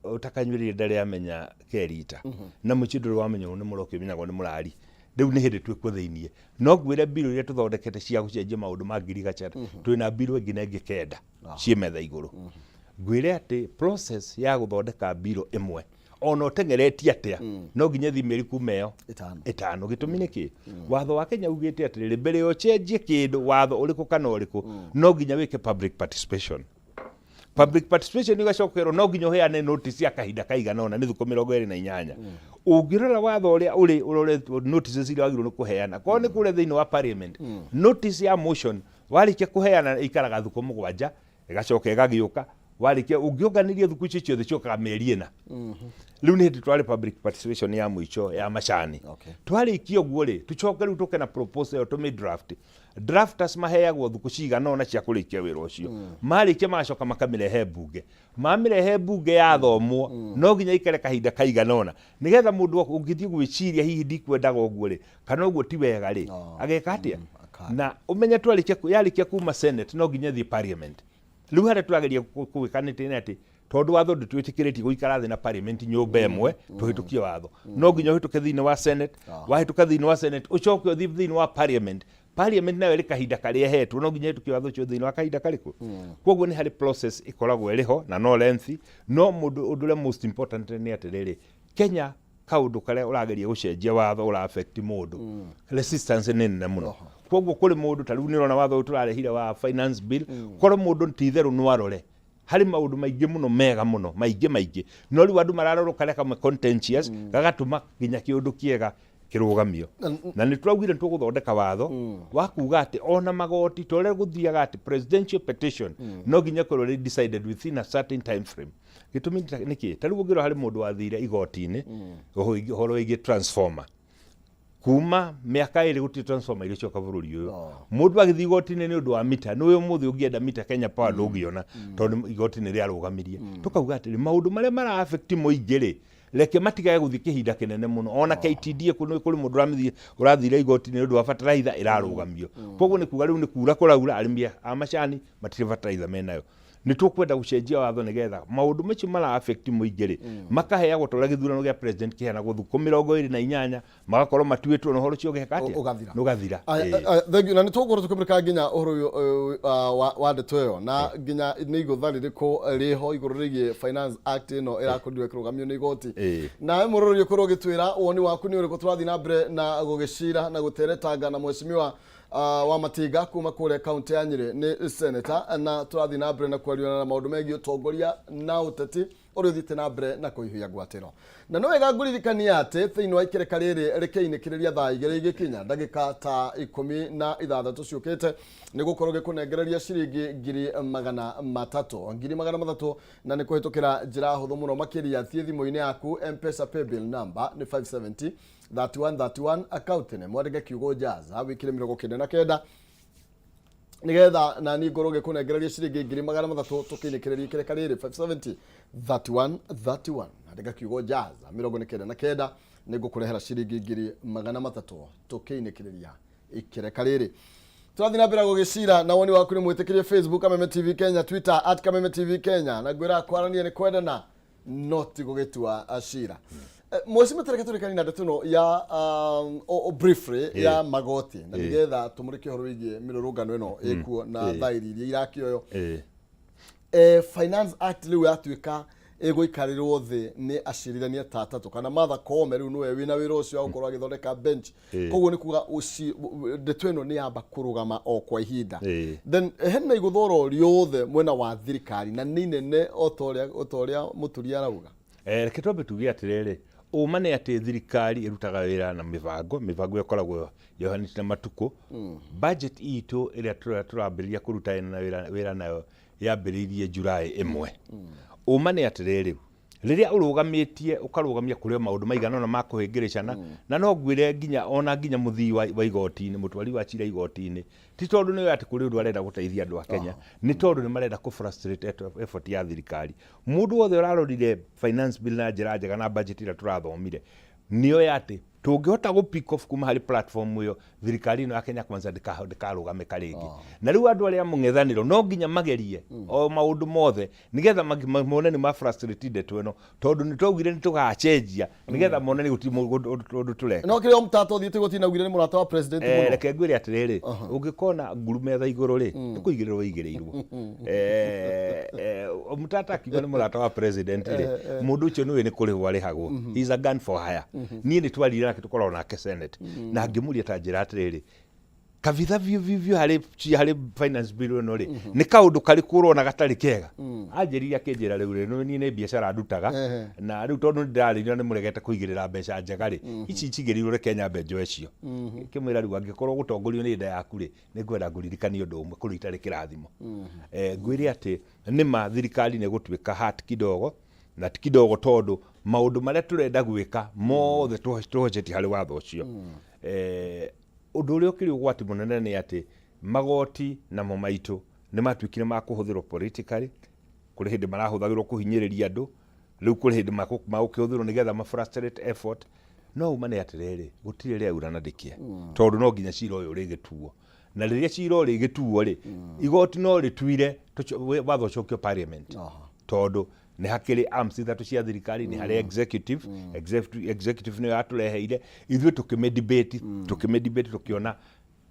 ũtakanyuĩrĩire ndarĩ amenya kerita na mũciĩ ndũrĩ wamenya ũũ nĩ mũroki ũmenyagwo nĩ mũrari. Rĩu nĩ hĩndĩ twĩkuo thĩiniĩ, no ngwĩre mbirũ iria tũthondekete cia gũcenjia maũndũ ma ngirigaca, twĩna mbirũ ĩngĩ na ĩngĩ kenda ciĩ metha igũrũ. Ngwĩre atĩ process ya gũthondeka mbirũ ĩmwe ona ũteng'eretie atĩa no nginya ĩthiĩ mĩeri kuma ĩyo ĩtano. Ĩtano. Gĩtũmi nĩ kĩ? Watho wa Kenya ugĩte atĩrĩrĩ, mbere ya ũcenjie kĩndũ, watho ũrĩkũ kana ũrĩkũ, no nginya wĩke public participation. Public participation ĩgacokerwo no nginya ũheane notice ya kahinda kaigana ũna, nĩ thikũ 28. Ũngĩrora watho ũrĩa ũrĩ ũrore notices iria wagĩrĩirwo nĩ kũheana, korwo nĩ kũrĩa thĩinĩ wa parliament, notice ya motion warĩkia kũheana ĩikaraga thikũ 7, ĩgacoka ĩgagĩũka. Warĩkia ũngĩũnganĩria thikũ icio ciothe ciũkaga mĩeri 4. Rĩu nĩ hĩndĩ twarĩ public participation ya mũico ya macani. Twarĩkia ũguo rĩ, tũcoke rĩu tũke na proposal ĩyo tũmĩ draft. Drafters maheagwo thikũ cigana ũna cia kũrĩkia wĩra ũcio. Marĩkia magacoka makamĩrehe mbunge. Mamĩrehe mbunge yathomwo, no nginya ikare kahinda kaigana ũna nĩgetha mũndũ ũngĩthiĩ gwĩciria hihi ndikwendaga ũguo rĩ, kana ũguo ti wega rĩ, ageka atĩa? Na ũmenye twarĩkia yarĩkia kuma Senate no nginya ĩthiĩ parliament. Rĩu harĩa tũrageria gwĩka nĩ atĩ tondũ watho ndũtwĩtĩkĩrĩtie gũikara thĩ na parliament nyũmba ĩmwe tũhĩtũkie watho, no nginya ũhĩtũke thĩinĩ wa Senate. Wahĩtũka thĩinĩ wa Senate ũcoke ũthiĩ thĩinĩ wa parliament. Parliament nayo ĩrĩ kahinda karĩa ĩhetwo, no nginya ĩhĩtũkie watho ũcio thĩinĩ wa kahinda karĩkũ. Koguo nĩ harĩ process ĩkoragwo ĩrĩ ho na no lengthy, no mũndũ ũndũ ũrĩa most important nĩ atĩrĩrĩ, Kenya kaũndũ karĩa ũrageria gũcenjia watho ũra affect mũndũ, resistance nĩ nene mũno. Koguo kũrĩ mũndũ ta rĩu nĩ ũrona watho ũyũ tũrarehire wa finance bill, korwo mũndũ ti itherũ no arore harĩ maũndũ maingĩ mũno mega mũno maingĩ maingĩ, no rĩu andũ mararora karĩa kamwe contentious gagatũma nginya kĩũndũ kĩega kĩrũgamio. Na nĩ tũraugire nĩ tũgũthondeka watho wa kuga atĩ ona magoti ta ũrĩa gũthiaga atĩ presidential petition no nginya ĩkorwo ĩrĩ decided within a certain time frame. Gĩtũmi nĩ kĩ? Ta rĩu ũngĩrora harĩ mũndũ wathire igoti-inĩ ũhoro wĩgiĩ transformer, kuma mĩaka 2 gũtirĩ transformer iria cioka bũrũri ũyũ. Mũndũ agĩthiĩ igoti-inĩ nĩ ũndũ wa mita, nĩ ũyũ ũmũthĩ ũngĩenda mita Kenya Power ndũngĩona tondũ igoti nĩ rĩarũgamirie. Tũkauga atĩrĩ, maũndũ marĩa mara affect mũingĩ rĩ, reke matigage gũthiĩ kĩhinda kĩnene mũno. Ona KTDA kũrĩ mũndũ ũrathire igoti-inĩ nĩ ũndũ wa bataraitha ĩrarũgamio. Koguo nĩ kuga rĩu nĩ kura kũraura, arĩmi a macani matirĩ bataraitha menayo. Nĩ tũkwenda gũcenjia watho nĩgetha maũndũ macio mara affect mũingĩ rĩ, makaheagwo ta ũrĩa gĩthurano gĩa president kĩheanagwo thukũ 28, magakorwo matuĩtwo na ũhoro ũcio ũgeka atĩa? Ũgathira. Nĩ ũgathira. Aya, thank you. Na nĩ tũgũkorwo tũkĩmũrĩka nginya ũhoro ũyũ wa ndeto ĩyo na nginya nĩ igũtha rĩrĩkũ rĩho igũrũ rĩgiĩ Finance Act ĩno ĩrakorirwo ĩkĩrũgamio nĩ igoti. Nawe mũroreri ũkorwo ũgĩtwĩra woni waku nĩ ũrĩkũ. Tũrathiĩ na mbere na gũgĩcira na gũteretanga na mheshimiwa wa Matinga kuma kũrĩa kaunti ya Nyĩrĩ, nĩ senator, na tũrathiĩ na mbere na kwaria na maũndũ megiĩ ũtongoria na ũteti. Ũrĩa ũthiĩte na mbere na kũihũia ngwatĩro. Na nĩ wega ngũririkania atĩ thĩinĩ wa ikereka rĩrĩ rĩkĩinĩkĩrĩria thaa 2 igĩkinya ndagĩka ta 16 ciũkĩte, nĩ gũkorwo gĩkũnengereria ciringi 300,000, 300,000, na nĩ kũhĩtũkĩra njĩra hũthũ mũno makĩria. Thiĩ thimũ-inĩ yaku, M-Pesa paybill number nĩ 570 31 31, account nĩ mwandĩke kiugo Jaza, wĩkĩre 99, nigetha nani ngorwo ngĩkũnengereria ciringi 300,000 tũkĩinĩkĩrĩria ikereka rĩrĩ. 570 31 31, andĩka kiugo Jaza 99, nĩ ngũkũrehera ciringi 300,000 tũkĩinĩkĩrĩria ikereka rĩrĩ. Tũrathiĩ na mbere gũgĩcira na woni waku nĩ mwĩtĩkĩrie. Facebook Kameme TV Kenya, Twitter @KamemeTVKenya, na ngwĩra kwarania nĩ kwendana no ti gũgĩtua cira. Mweci tereke tũrĩkani na ndeto ĩno ya briefly ya magoti, na nĩgetha tũmũrĩke ũhoro wĩgiĩ mĩrũrũngano ĩno ĩkuo na thaĩri iria irakĩoywo. Finance Act rĩu yatuĩka ĩgũikarĩrwo thĩ nĩ acirithania ta atatũ, kana Martha Koome rĩu nĩwe wĩna wĩra ũcio wa gũkorwo agĩthondeka bench. Koguo nĩ kuga ndeto ĩno nĩ yamba kũrũgama o kwa ihinda. Then hena igũtha oro rĩothe mwena wa thirikari, na nĩ inene o ta ũrĩa mũturi arauga? Reke twambe tuge atĩrĩrĩ, ũma nĩ atĩ thirikari ĩrutaga wĩra na mĩbango. Mĩbango ĩkoragwo yohanĩte na matukũ. Budget itũ ĩrĩa tũrambĩrĩria kũruta na wĩra nayo yambĩrĩirie July 1. Ũma nĩ atĩrĩrĩ, rĩrĩa ũrũgamĩtie ũkarũgamia kũrĩ o maũndũ maigana ũna ma kũhĩngĩrĩcana, na no ngwĩre nginya ona nginya mũthii wa igoti-inĩ, mũtwari wa cira igoti-inĩ, ti tondũ nĩ atĩ kũrĩ ũndũ arenda gũteithia andũ a Kenya, nĩ tondũ nĩ marenda kũ frustrate effort ya thirikari. Mũndũ wothe ũrarorire finance bill na njĩra njega na budget ĩrĩa tũrathomire, nĩoĩ atĩ tũngĩhota gũ pick off kuma harĩ platform ĩyo, thirikari ĩno ya Kenya Kwanza ndĩkarũgamĩka rĩngĩ. Na rĩu andũ arĩa a mũng'ethanĩro no nginya magerie o maũndũ mothe nĩgetha mone nĩ ma frustrate ndeto ĩno, tondũ nĩ twaugire nĩ tũgacenjia, nĩgetha mone nĩ gũtirĩ ũndũ tũreka. No kĩrĩa mũtata ũthiĩte igoti-inĩ augire nĩ mũrata wa president mũno. Reke ngwĩre atĩrĩrĩ, ũngĩkona nguru metha igũrũ rĩ, nĩ kũigĩrĩrwo ĩigĩrĩirwo. Mũtata akiuga nĩ mũrata wa president rĩ, mũndũ ũcio nĩwe nĩ kũrĩhwo arĩhagwo. He is a gun for hire. Niĩ nĩ twarire nake, tũkoragwo nake Senate, na ngĩmũria, ta njĩra atĩrĩrĩ, kabitha biũ biũ biũ harĩ finance bill ĩno rĩ, nĩ kaũndũ karĩkũ ũrona gatarĩ kega? Anjĩrire, akĩnjĩra, rĩu rĩ, niĩ nĩ biacara ndutaga, na rĩu tondũ nĩ ndĩrarĩrira nĩ mũregete kũigĩrĩra mbeca njega rĩ, ici njigĩrĩirwo, reke nyambe njoe cio. Ngĩmwĩra, rĩu angĩkorwo gũtongorio nĩ nda yaku rĩ, nĩ ngwenda ngũririkanie ũndũ ũmwe kũrĩ itarĩ kĩrathimo. Ngwĩre atĩ nĩma thirikari nĩ gũtuĩka hat kidogo na ti kidogo, tondũ maũndũ marĩa tũrenda gwĩka mothe tũhocetie harĩ watho ũcio. Ũndũ ũrĩa ũkĩrĩ ũgwati mũnene nĩ atĩ magoti namo maitũ nĩ matuĩkire ma kũhũthĩrwo politically. Kũrĩ hĩndĩ marahũthagĩrwo kũhinyĩrĩria andũ, rĩu kũrĩ hĩndĩ magũkĩhũthĩrwo nĩgetha ma frustrate effort. No uma nĩ atĩrĩrĩ, gũtirĩ rĩaura na ndĩkĩe, tondũ no nginya cira ũyũ ũrĩgĩtuo, na rĩrĩa cira ũrĩgĩtuo rĩ, igoti no rĩtuire watho ũcokio parliament, tondũ nĩ hakĩrĩ arms ithatũ cia thirikari. Nĩ harĩ executive. Executive nĩyo yatũreheire ithuĩ, tũkĩmĩ debate, tũkĩona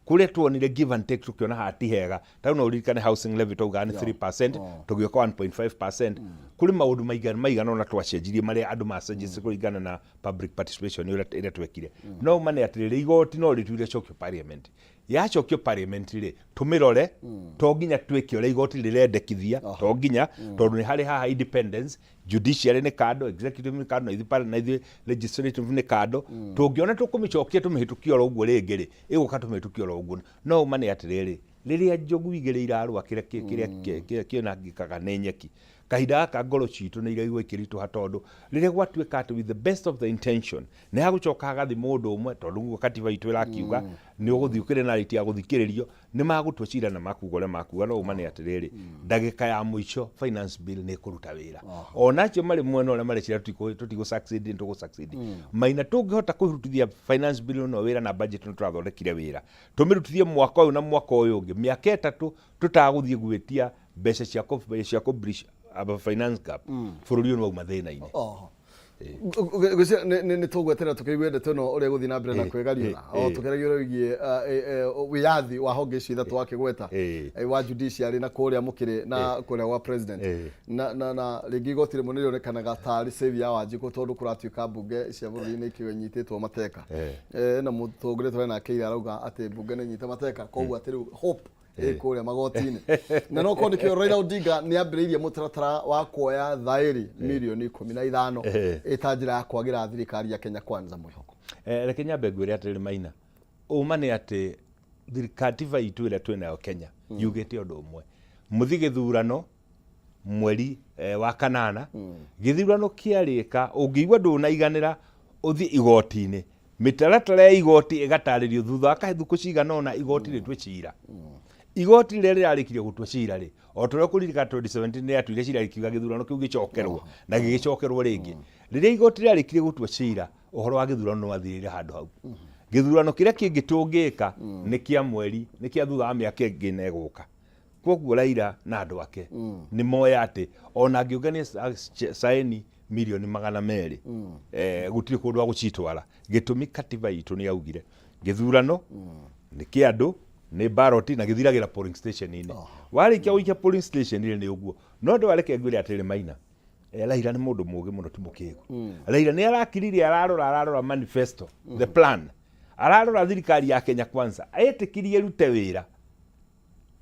kũrĩa tuonire give and take, tũkĩona hati hega. Ta rĩu no ũririkane housing levy twaugaga nĩ 3%, tũgĩũka 1.5%. Kũrĩ maũndũ maigana ũna twacenjirie marĩa andũ macenjirie kũringana na public participation ĩrĩa twekire. No uma nĩ atĩrĩrĩ, igoti no rĩtuire cokio parliament. Yacokio parliament rĩ, tũmĩrore. To nginya twĩke ũrĩa igoti rĩrendekithia, to nginya, tondũ nĩ harĩ haha independence. Judiciary nĩ kando, executive nĩ kando, na ithuĩ na ithuĩ legislative nĩ kando. Tũngĩona tũkũmĩcokia tũmĩhĩtũkie oro ũguo rĩngĩ rĩ, ĩgũka tũmĩhĩtũkie oro ũguo. No uma nĩ atĩrĩrĩ, rĩrĩa njogu igĩrĩ irarũa, kĩrĩa kĩonangĩkaga nĩ nyeki. Kahinda gaka ngoro citũ nĩ iraigua ikĩritũha, tondũ rĩrĩa gwatuĩka atĩ with the best of the intention nĩ hagũcoka hagathi mũndũ ũmwe, tondũ guo katiba itũ ĩrakiuga nĩ ũgũthiĩ ũkĩrĩ na right ya gũthikĩrĩrio, nĩ magũtua cira na makuga ũrĩa makuga. No uma nĩ atĩrĩrĩ, ndagĩka ya mũico finance bill nĩ ĩkũruta wĩra. Ona acio marĩ mwena ũrĩa marecira tũtigũ succeed, nĩ tũgũ succeed. Maina tũngĩhota kũrutithia finance bill ĩno wĩra na budget ĩno tũrathondekire wĩra, tũmĩrutithie mwaka ũyũ na mwaka ũyũ ũngĩ, mĩaka 3 tũtagũthiĩ gwĩtia mbeca cia kũ bridge finance gap, bũrũri ũyũ nĩ wauma thĩna-inĩ. Oho. Ngwĩciria nĩ tũgweterera tũkĩigue ndeto ĩno ũrĩa ĩgũthiĩ na mbere na kwĩgariũra, o tũkĩaragia ũrĩa wĩgiĩ wĩyathi wa honge icio ithatũ wakĩgweta, wa judiciary na kũrĩa mũkĩrĩ na kũrĩa gwa president, na rĩngĩ igoti rĩmwe nĩ rĩonekanaga tarĩ savior ya Wanjikũ, tondũ kũratuĩka mbunge cia bũrũri-inĩ ikĩnyitĩtwo mateka. Na mũtongoria tũrĩ nake ira arauga atĩ mbunge nĩ nyite mateka, koguo atĩ rĩu hope Ĩ kũrĩa magoti-inĩ. Na no korwo nĩkĩo Raila Odinga nĩ ambĩrĩirie mũtaratara wa kuoya thaĩri mirioni 15 ĩta njĩra ya kwagĩra thirikari ya Kenya Kwanza mwĩhoko. Reke nyambe ngwĩre atĩrĩrĩ Maina, ũma nĩ atĩ katiba itũ ĩrĩa twĩnayo Kenya yugĩte ũndũ ũmwe, mũthiĩ gĩthurano mweri wa kanana, gĩthurano kĩarĩka, ũngĩigua ndũnaiganĩra ũthiĩ igoti-inĩ, mĩtaratara ya igoti ĩgatarĩrio thutha wa kahĩthukũ cigana ũna igoti rĩtue cira. Igoti rĩrĩa rĩrarĩkirie gũtua cira rĩ, o ta ũrĩa ũkũririkana 2017 rĩatuire cira rĩkiuga gĩthurano kĩu gĩcokerwo na gĩgĩcokerwo rĩngĩ. Rĩrĩa igoti rĩarĩkirie gũtua cira, ũhoro wa gĩthurano nĩ wathirĩire handũ hau. Gĩthurano kĩrĩa kĩngĩ tũngĩka nĩ kĩa mweri, nĩ kĩa thutha wa mĩaka ĩngĩ ĩna ĩgũka. Koguo Raila na andũ ake nĩ moĩ atĩ ona angĩũngania saini mirioni 200, gũtirĩ kũndũ agũcitwara. Gĩtũmi katiba itũ nĩ yaugire gĩthurano nĩ kĩa andũ, nĩ ballot na gĩthiragĩra polling station-inĩ. Warĩkia gũikia polling station-inĩ nĩ ũguo. No ndĩ wareke ngwĩre atĩrĩrĩ Maina, Raila nĩ mũndũ mũũgĩ mũno, ti mũkĩgu. Raila nĩ arakiririe, ararora manifesto, the plan, ararora thirikari ya Kenya Kwanza etĩkirie ĩrute wĩra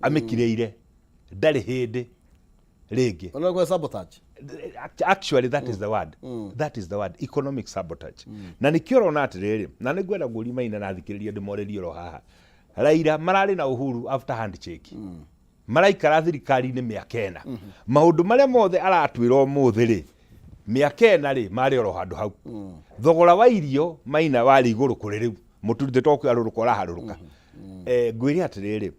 amĩkirĩire, ndarĩ hĩndĩ rĩngĩ. Ona kwa sabotage. Actually, that is the word, that is the word, economic sabotage. Na nĩkĩo ũrona atĩrĩrĩ, na nĩ ngwenda ngũri Maina na thikĩrĩria ndĩmorĩrie oro haha, Raila mararĩ na Uhuru after handshake, maraikara thirikari-inĩ mĩaka 4. Maũndũ marĩa mothe aratwĩra ũmũthĩ rĩ, mĩaka 4 rĩ, marĩ oro handũ hau. Thogora wa irio Maina warĩ igũrũ kũrĩ rĩu, mũtu to kũharũrũka ũraharũrũka. Ngwĩre atĩrĩrĩ,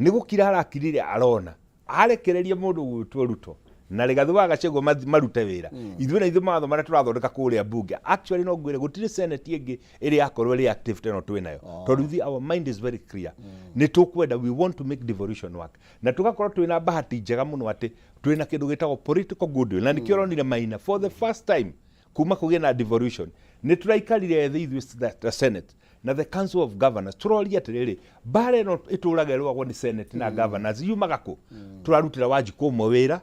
nĩ gũkira arakirire, arona arekereria mũndũ gwĩtwo Ruto na Rigathĩ wa Gachagua marute wĩra. Ithuĩ na ithuĩ mawatho marĩa tũrathondeka kũrĩa bunge, actually no ngwĩre gũtirĩ senate ĩngĩ ĩrĩ yakorwo ĩrĩ active ta ĩno twĩ nayo, tondũ ithuĩ our mind is very clear. Nĩ tũkwenda, we want to make devolution work, na tũgakorwo twĩna bahati njega mũno atĩ twĩna kĩndũ gĩtagwo political goodwill. Na nĩkĩo ũronire Maina, for the first time kuma kũgĩe na devolution, nĩ tũraikarire thĩ ithuĩ the Senate na the Council of Governors, tũroria atĩrĩrĩ, mbara ĩno ĩtũraga ĩrũagwo nĩ Senate na governors yumaga kũ? Tũrarutĩra Wanjikũ ũmwe wĩra,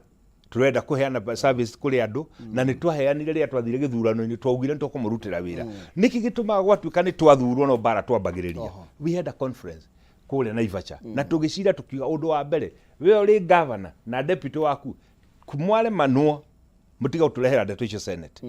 tũrenda kũheana service kũrĩ andũ, na nĩ twaheanire rĩrĩa twathire gĩthurano-inĩ, twaugire nĩ tũkũmũrutĩra wĩra. Nĩkĩ gĩtũmaga gwatuĩka nĩ twathurwo no mbara twambagĩrĩria? We had a conference kũrĩa Naivasha na tũgĩcira, tũkiuga ũndũ wa mbere, we ũrĩ governor na deputy waku mwaremanwo, mũtiga gũtũrehera ndeto icio Senate.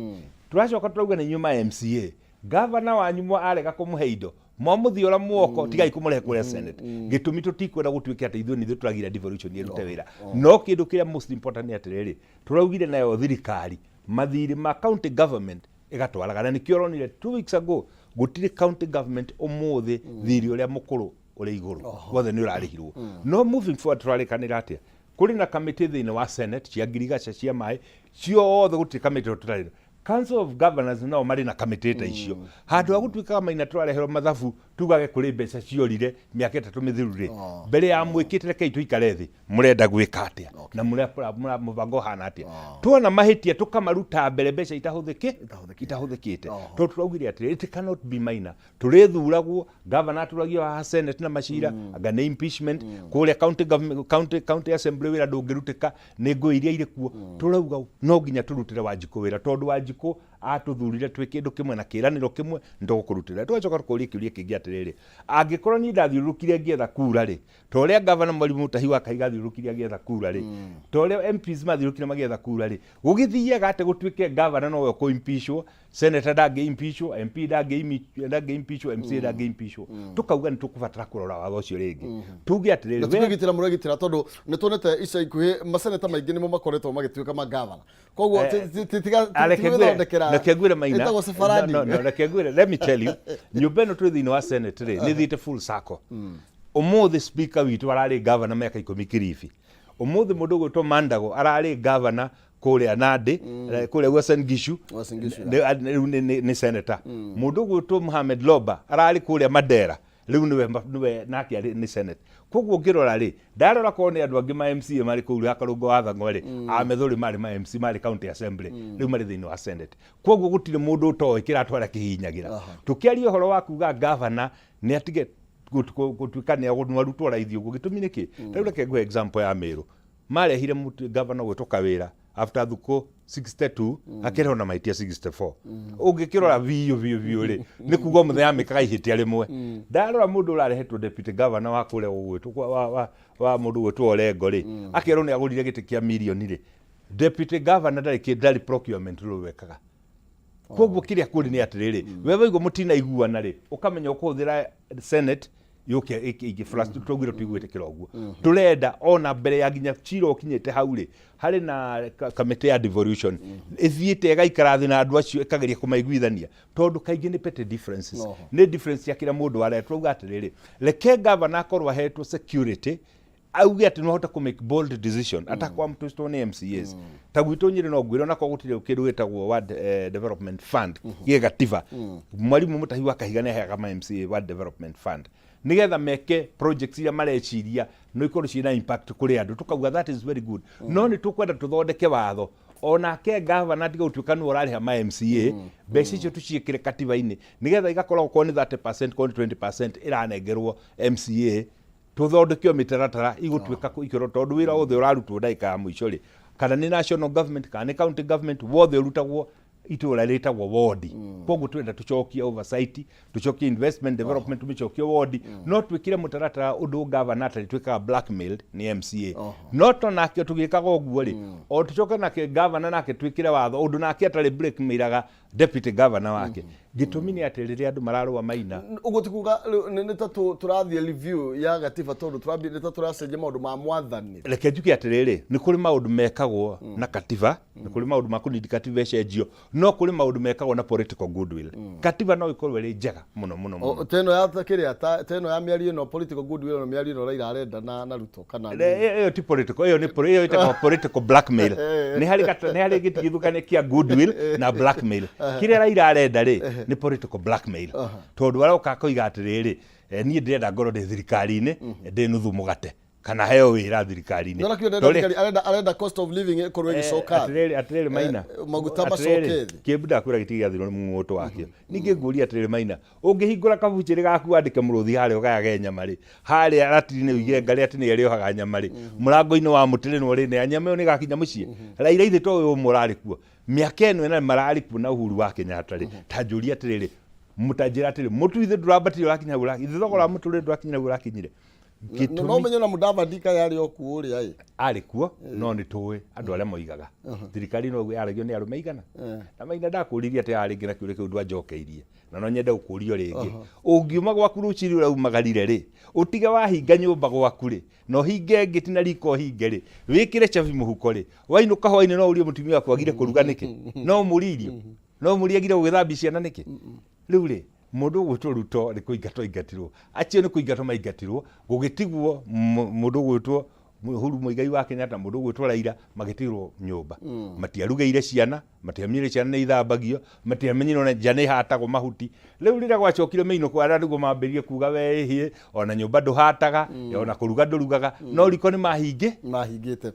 Tũracoka tũrauga nĩ inyuĩ ma MCA, gavana wanyu arega kũmũhe indo, mwamũthiora mwoko, tigai kũmũrehe kũrĩa Senate. Gĩtũmi tũtikwenda gũtuĩke atĩ ithuĩ nĩ ithuĩ tũragira devolution ĩrute wĩra. No kĩndũ kĩrĩa most important nĩ atĩrĩrĩ, tũraugire nayo thirikari mathirĩ ma county government ĩgatwaraga, na nĩkĩo ũronire 2 weeks ago gũtirĩ county government ũmũthĩ thirĩ ũrĩa mũkũrũ ũrĩ igũrũ, wothe nĩ ũrarĩhirwo. No moving forward, tũrarĩkanĩra atĩa? Kũrĩ na kamĩtĩ thĩinĩ wa Senate cia ngirigaca, cia maĩ, ciothe, gũtirĩ kamĩtĩ tũtarĩ. Council of Governors nao marĩ na kamĩtĩ ta icio. Handũ ha gũtuĩkaga Maina tũrareherwo mathabu tugage kũrĩ mbeca ciorire mĩaka 3 mĩthiru rĩ, mbere ya mwĩkĩte, rekei tũikare thĩ, mũrenda gwĩka atĩa na mũbango ũhana atĩa? Tuona mahĩtia tũkamaruta mbere, mbeca itahũthĩkĩte, tondũ tũraugire atĩrĩ, it cannot be minor tũrĩthuragwo, governor atũragio haha Senate na macira, anga nĩ impeachment kũrĩa county government, county assembly wĩra ndũngĩrutĩka nĩ ngũĩ iria irĩ kuo. Tũrauga no nginya tũrutĩre Wanjikũ wĩra, tondũ Wanjikũ atũthurire twĩ kĩndũ kĩmwe na kĩĩranĩro kĩmwe, nĩ tũgũkũrutĩra. Tũgacoka tũkoria kĩũria kĩngĩ atĩrĩrĩ, angĩkorwo niĩ ndathiũrũrũkire ngĩetha kura rĩ, ta ũrĩa gavana Mwalimu Mutahi wa Kahiga athiũrũrũkire agĩetha kura rĩ, ta ũrĩa MPs mathiũrũrũkire magĩetha kura rĩ, gũgĩthiaga atĩ gũtuĩke gavana nowe ũkũ-impeachwo, senator ndangĩ impeachwo, MP ndangĩ impeachwo, MCA ndangĩ impeachwo? Tukauga nĩ tũkũbatara kũrora watho ũcio rĩngĩ, tuge atĩrĩrĩ, Na tikwĩgitĩra mũregitĩra, tondũ nĩ tuonete ica ikuhĩ maseneta maingĩ nĩmo makoretwo magĩtuĩka magavana, koguo tiga gwĩthondekera. Reke ngwĩre Maina. Ĩtagwo sefaradi. No, no, reke ngwĩre, let me tell you, nyũmba ĩno twĩ thĩinĩ wa Senate rĩ, nĩ thiĩte full circle. Ũmũthĩ speaker witũ ararĩ governor mĩaka 10 Kilifi. Ũmũthĩ mũndũ ũgwĩtwo Mandago ararĩ governor kũrĩa Nandi, kũrĩa Uasin Gishu. Uasin Gishu. Rĩu nĩ senator. Mũndũ ũgwĩtwo Mohamed Loba ararĩ kũrĩa Mandera, rĩu nĩwe nake arĩ nĩ Senate. Koguo ũngĩrora rĩ, ndarora korwo nĩ andũ angĩ ma MCA marĩ kũu ya Karũngo wa Thang'wa rĩ, a Methũrĩ marĩ ma MC, marĩ county assembly, rĩu marĩ thĩinĩ wa Senate. Koguo gũtirĩ mũndũ ũtoĩ kĩratwara kĩhinyagĩra. Tũkĩaria ũhoro wa kuga governor nĩ atige gũtuĩka nĩ arutwo raithi ũguo, gĩtũmi nĩ kĩ? Rĩu reke ngũhe example ya Meru. Marehire governor gwĩtwo Kawĩra. After thukũ 62 akĩrehwo na mahĩtia 64. Ũngĩkĩrora biũ biũ biũ rĩ, nĩ kuga o mũthenya amĩkaga ihĩtia rĩmwe. Ndarora mũndũ ũrarehetwo deputy governor wa kũrĩa gũgwĩtwo wa mũndũ ũgwĩtwo Orengo rĩ, akerwo nĩ agũrire gĩtĩ kĩa mirioni rĩ, deputy governor ndarĩ procurement rũrũ wekaga. Koguo kĩrĩa kũrĩ nĩ atĩrĩrĩ, we waigua mũtinaiguana rĩ, ũkamenya ũkũhũthĩra Senate yũke ĩngĩ twaugire tũigwĩtĩkĩra ũguo. Tũrenda ona mbere ya nginya cira ũkinyĩte hau rĩ, harĩ na kamĩtĩ ya devolution ĩthiĩte ĩgaikara thĩ na andũ acio, ĩkageria kũmaiguithania, tondũ kaingĩ nĩ petty differences, nĩ difference ya kĩrĩa mũndũ arĩa. Twauga atĩrĩrĩ, reke governor akorwo ahetwo security, auge atĩ no ahote kũ make bold decision atakwamtwistwo nĩ MCAs. Ta gwitũ Nyĩrĩ, no ngwĩre onakorwo gũtirĩ kĩndũ gĩtagwo ward development fund gĩ gatiba, mwarimũ Mũtahi wa Kahiga nĩ aheaga ma MCA ward development fund nigetha meke projects iria mareciria no ikorwo ciĩna impact kũrĩ andũ. Tukauga that is very good, no nĩ tũkwenda tũthondeke watho onake gavana atige gũtuĩka nĩwe ũrarĩha ma MCA. Mbeca icio tũciĩkĩre katiba-inĩ nigetha igakorwo okorwo nĩ 30%, okorwo nĩ 20% ĩranengerwo MCA. Tũthondeke o mĩtaratara igũtuĩka ikĩrwo, tondũ wĩra wothe ũrarutwo ndagĩka ya mũico rĩ, kana nĩ national government kana nĩ county government, wothe ũrutagwo itũra rĩtagwo wodi. Koguo twenda tũcokie oversight, tũcokie investment development, tũmĩcokie wodi, no twĩkĩre mũtaratara ũndũ gavana atarĩ twĩkaga blackmailed nĩ MCA. No to nake tũgĩkaga ũguo rĩ, o tũcoke nake gavana nake twĩkĩre watho ũndũ nake atarĩ blackmailaga deputy governor wake. Gĩtũmi nĩ atĩ rĩrĩa andũ mararũa, Maina, Ũguo ti kuga rĩu nĩ ta tũrathiĩ review ya gatiba, tondũ tũrambia nĩ ta tũracenjia maũndũ ma mwathani? Reke njuge atĩrĩrĩ, nĩ kũrĩ maũndũ mekagwo na katiba, nĩ kũrĩ maũndũ ma kũnindi katiba ĩcenjio, no kũrĩ maũndũ mekagwo na political goodwill. Katiba no ĩkorwo ĩrĩ njega mũno mũno mũno. Ta ĩno ya kĩrĩa, ta ĩno ya mĩario ĩno, political goodwill ĩno, mĩario ĩno Raila arenda na Ruto kana Ĩyo ti political, ĩyo nĩ ĩyo ĩtagwo political blackmail. Nĩ harĩ gĩtigithũkania kĩa goodwill na blackmail. Kĩrĩa Raila arenda rĩ, nĩ political blackmail, tondũ aroka akoiga atĩrĩrĩ, niĩ ndĩrenda ngorwo ndĩ thirikari-inĩ, ndĩ nuthu mũgate kana heo wĩra thirikari-inĩ. Nona kĩo ndenda thirikari, arenda cost of living ĩkorwo ĩgĩcoka thĩ. Atĩrĩrĩ Maina, Maguta macoke thĩ. Kĩmbu ndakwĩra gĩtirĩ gĩathirwo nĩ mũng'ũtũ wakĩo. Ningĩ ngũria atĩrĩrĩ Maina, ũngĩhingũra kabuchĩrĩ gaku wandĩke mũrũthi harĩa ũgayage nyama rĩ, harĩa ratiri-inĩ ũige ngarĩ atĩ nĩyo ĩrĩohaga nyama rĩ, mũrango-inĩ wa mũtĩ rĩ, nĩ nyama ĩyo nĩ ĩgakinya mũciĩ? Raila ithe to ũyũ ũmwe ũrarĩ kuo mĩaka ĩno ĩna mararĩ kuo na Uhuru wa Kenyatta rĩ, ta njũria atĩrĩrĩ, mũtanjĩra atĩrĩ, mũtu ithe ndũrambatire ũrakinya hau ithe thogora wa mũtũrĩre ndũrakinya hau ũrakinyire. No ũmenye na Mudavadi kaĩ arĩ o kuo ũrĩa ĩ. Arĩ kuo, no nĩ tũĩ andũ arĩa moigaga thirikari no yaragio nĩ arũme aigana. Na Maina, ndakũririe atĩ haha rĩngĩ na kĩũria kĩu ndwanjokeirie, na no nyende gũkũria rĩngĩ. Ũngiuma gwaku rũcinĩ ũrĩa umagarire rĩ, ũtige wahinga nyũmba gwaku rĩ, na ũhinge ngĩti na riko ũhinge rĩ, wĩkĩre cabi mũhuko rĩ, wainũka hwainĩ no ũrie mũtumia waku agire kũruga nĩkĩ? No ũmũrie irio? No ũmũrie agire gũgĩthambia ciana nĩkĩ? Rĩu rĩ, mũndũ ũgwĩtwo Ruto nĩ kũingatwo aingatirwo, acio nĩ kũingatwo maingatirwo, gũgĩtigwo mũndũ ũgwĩtwo Uhuru Muigai wa Kenyatta, mũndũ ũgwĩtwo Raila magĩtigĩrwo nyũmba. Matiarugĩire ciana, matiamenyire ciana nĩ ithambagio, matiamenyire ona nja nĩ ĩhatagwo mahuti. Rĩu rĩrĩa gwacokire mĩinũko, arĩa nĩguo mambĩrĩrie kuga we ĩhĩ, ona nyũmba ndũhataga, ona kũruga ndũrugaga, no riko nĩ mahingĩ mahingĩte.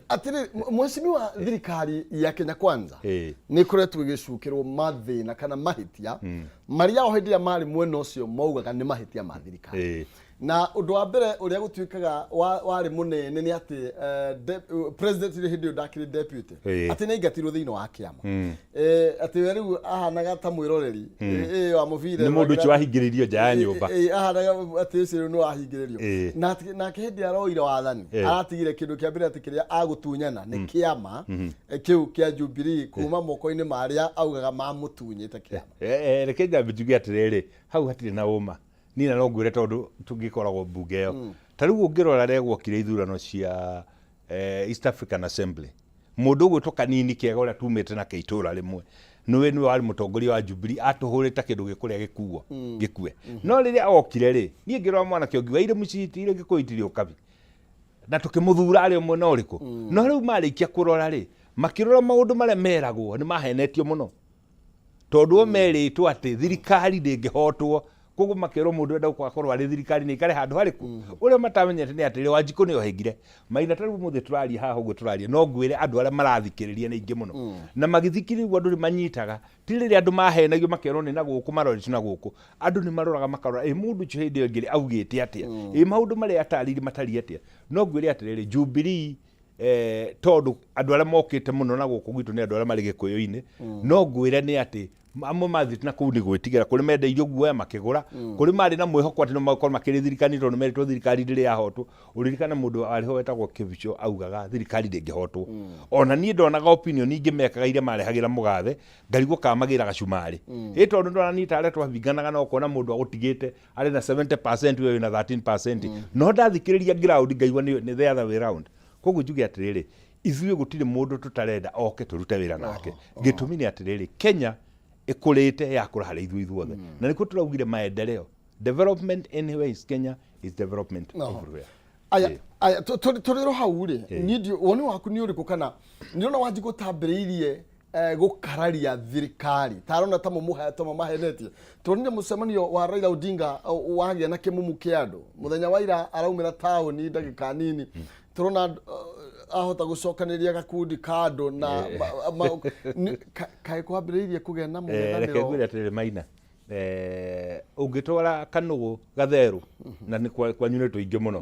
Atĩrĩ mheshimiwa, thirikari ya Kenya Kwanza nĩ ĩkoretwo ĩgĩcukĩrwo mathĩna kana mahĩtia marĩa o hĩndĩ ĩrĩa marĩ mwena ũcio maugaga nĩ mahĩtia ma thirikari. Na ũndũ wa mbere ũrĩa gũtuĩkaga warĩ mũnene nĩ atĩ president rĩ, hĩndĩ ĩyo ndakĩrĩ deputy, atĩ nĩ aingatirwo thĩinĩ wa kĩama. Atĩ we rĩu ahanaga ta mwĩroreri wa mũbira. Nĩ mũndũ ũcio wahingĩrĩirio nja ya nyũmba. Ahanaga atĩ ũcio rĩu nĩ wahingĩrĩrio. Na nake hĩndĩ ĩrĩa aroire wathani, aratigire kĩndũ kĩa mbere atĩ kĩrĩa agũtunyana nĩ kĩama kĩu kĩa Jubilee kuma moko-inĩ ma arĩa augaga mamũtunyĩte kĩama. Reke nyambe njuge atĩrĩrĩ, hau hatirĩ na ũma niĩ na no ngwĩre, tondũ tũngĩkoragwo mbunge ĩyo. Ta rĩu ũngĩrora rĩrĩa gwokire ithurano cia East African Assembly, mũndũ ũgwĩtwo Kanini Kĩega ũrĩa tumĩte nake itũra rĩmwe, nĩwe warĩ mũtongoria wa Jubilee, atũhũrĩte kĩndũ gĩkũrĩa gĩkuo gĩkue. No rĩrĩa okire rĩ, niĩ ngĩrora mwanake ũngĩ waire mũciti irĩ Gĩkũyũ itirĩ ũkabi, na tũkĩmũthura arĩ o mwena ũrĩkũ. No rĩu marĩkia kũrora rĩ, makĩrora maũndũ marĩa meragwo nĩ mahenetio mũno, tondũ o merĩtwo atĩ thirikari ndĩngĩhotwo. Koguo makerwo mũndũ enda gũkorwo arĩ thirikari nĩ aikare handũ harĩkũ. Ũrĩa matamenyete nĩ atĩrĩ, Wanjikũ nĩ ohĩngire Maina. Ta rĩu ũmũthĩ tũraria haha ũguo tũraria, no ngwĩre andũ arĩa marathikĩrĩria nĩ aingĩ mũno, na magĩthikĩrĩria ũguo andũ nĩ manyitaga. Ti rĩrĩa andũ mahenagio makerwo nĩ na gũkũ marorete na gũkũ, andũ nĩ maroraga makarora ĩ mũndũ ũcio hĩndĩ ĩyo ĩngĩ rĩ augĩte atĩa, ĩ maũndũ marĩa atarĩirie matariĩ atĩa. No ngwĩre atĩrĩrĩ, Jubilee Tondũ andũ arĩa mokĩte mũno na gũkũ gwitũ nĩ andũ arĩa marĩ Gĩkũyũ-inĩ. No ngwĩre nĩ atĩ amwe mathiĩte na kũu nĩ gwĩtigĩra, kũrĩ mendeirio guoya makĩgũra, kũrĩ marĩ na mwĩhoko atĩ no makorwo makĩrĩ thirikari tondũ merĩtwo thirikari ndĩrĩ yahotwo. Ũririkane mũndũ warĩ ho wetagwo Kĩbicho augaga thirikari ndĩngĩhotwo. Ona niĩ ndonaga opinion ingĩ mekaga iria marehagĩra mũgathe, ngarigwo kana magĩraga cumarĩ. Ĩ tondũ ndona niĩ ta arĩa twabinganaga na ũkona mũndũ agũtigĩte arĩ na 70% we wĩna 13%. No ndathikĩrĩria ground ngaigua nĩ the other way round. Koguo njuge atĩrĩrĩ, ithuĩ gũtirĩ mũndũ tũtarenda oke tũrute wĩra nake. Gĩtũmi nĩ atĩrĩrĩ, Kenya ĩkũrĩte yakũra harĩ ithuĩ ithuothe. Na nĩkĩo tũraugire maendeleo. Development anywhere is Kenya is development everywhere. Aya, aya, tũrĩ ro hau rĩ, niĩ woni waku nĩ ũrĩkũ kana nĩ ũrona Wanjikũ tambĩrĩirie gũkararia thirikari tarona ta mũmahenetie? Tuonire mũcemanio wa Raila Odinga wagĩa na kĩmumu kĩa andũ mũthenya wa ira, araumĩra taũni ndagĩka nini, tũrona ahota gũcokanĩrĩria gakundi ka andũ na kaĩ kwambĩrĩirie kũgĩa na Reke mũng'ethanĩro? Ngwĩre atĩrĩrĩ Maina, ũngĩtwara kanũgũ gatherũ na nĩ kwanyu nĩ tũingĩ mũno,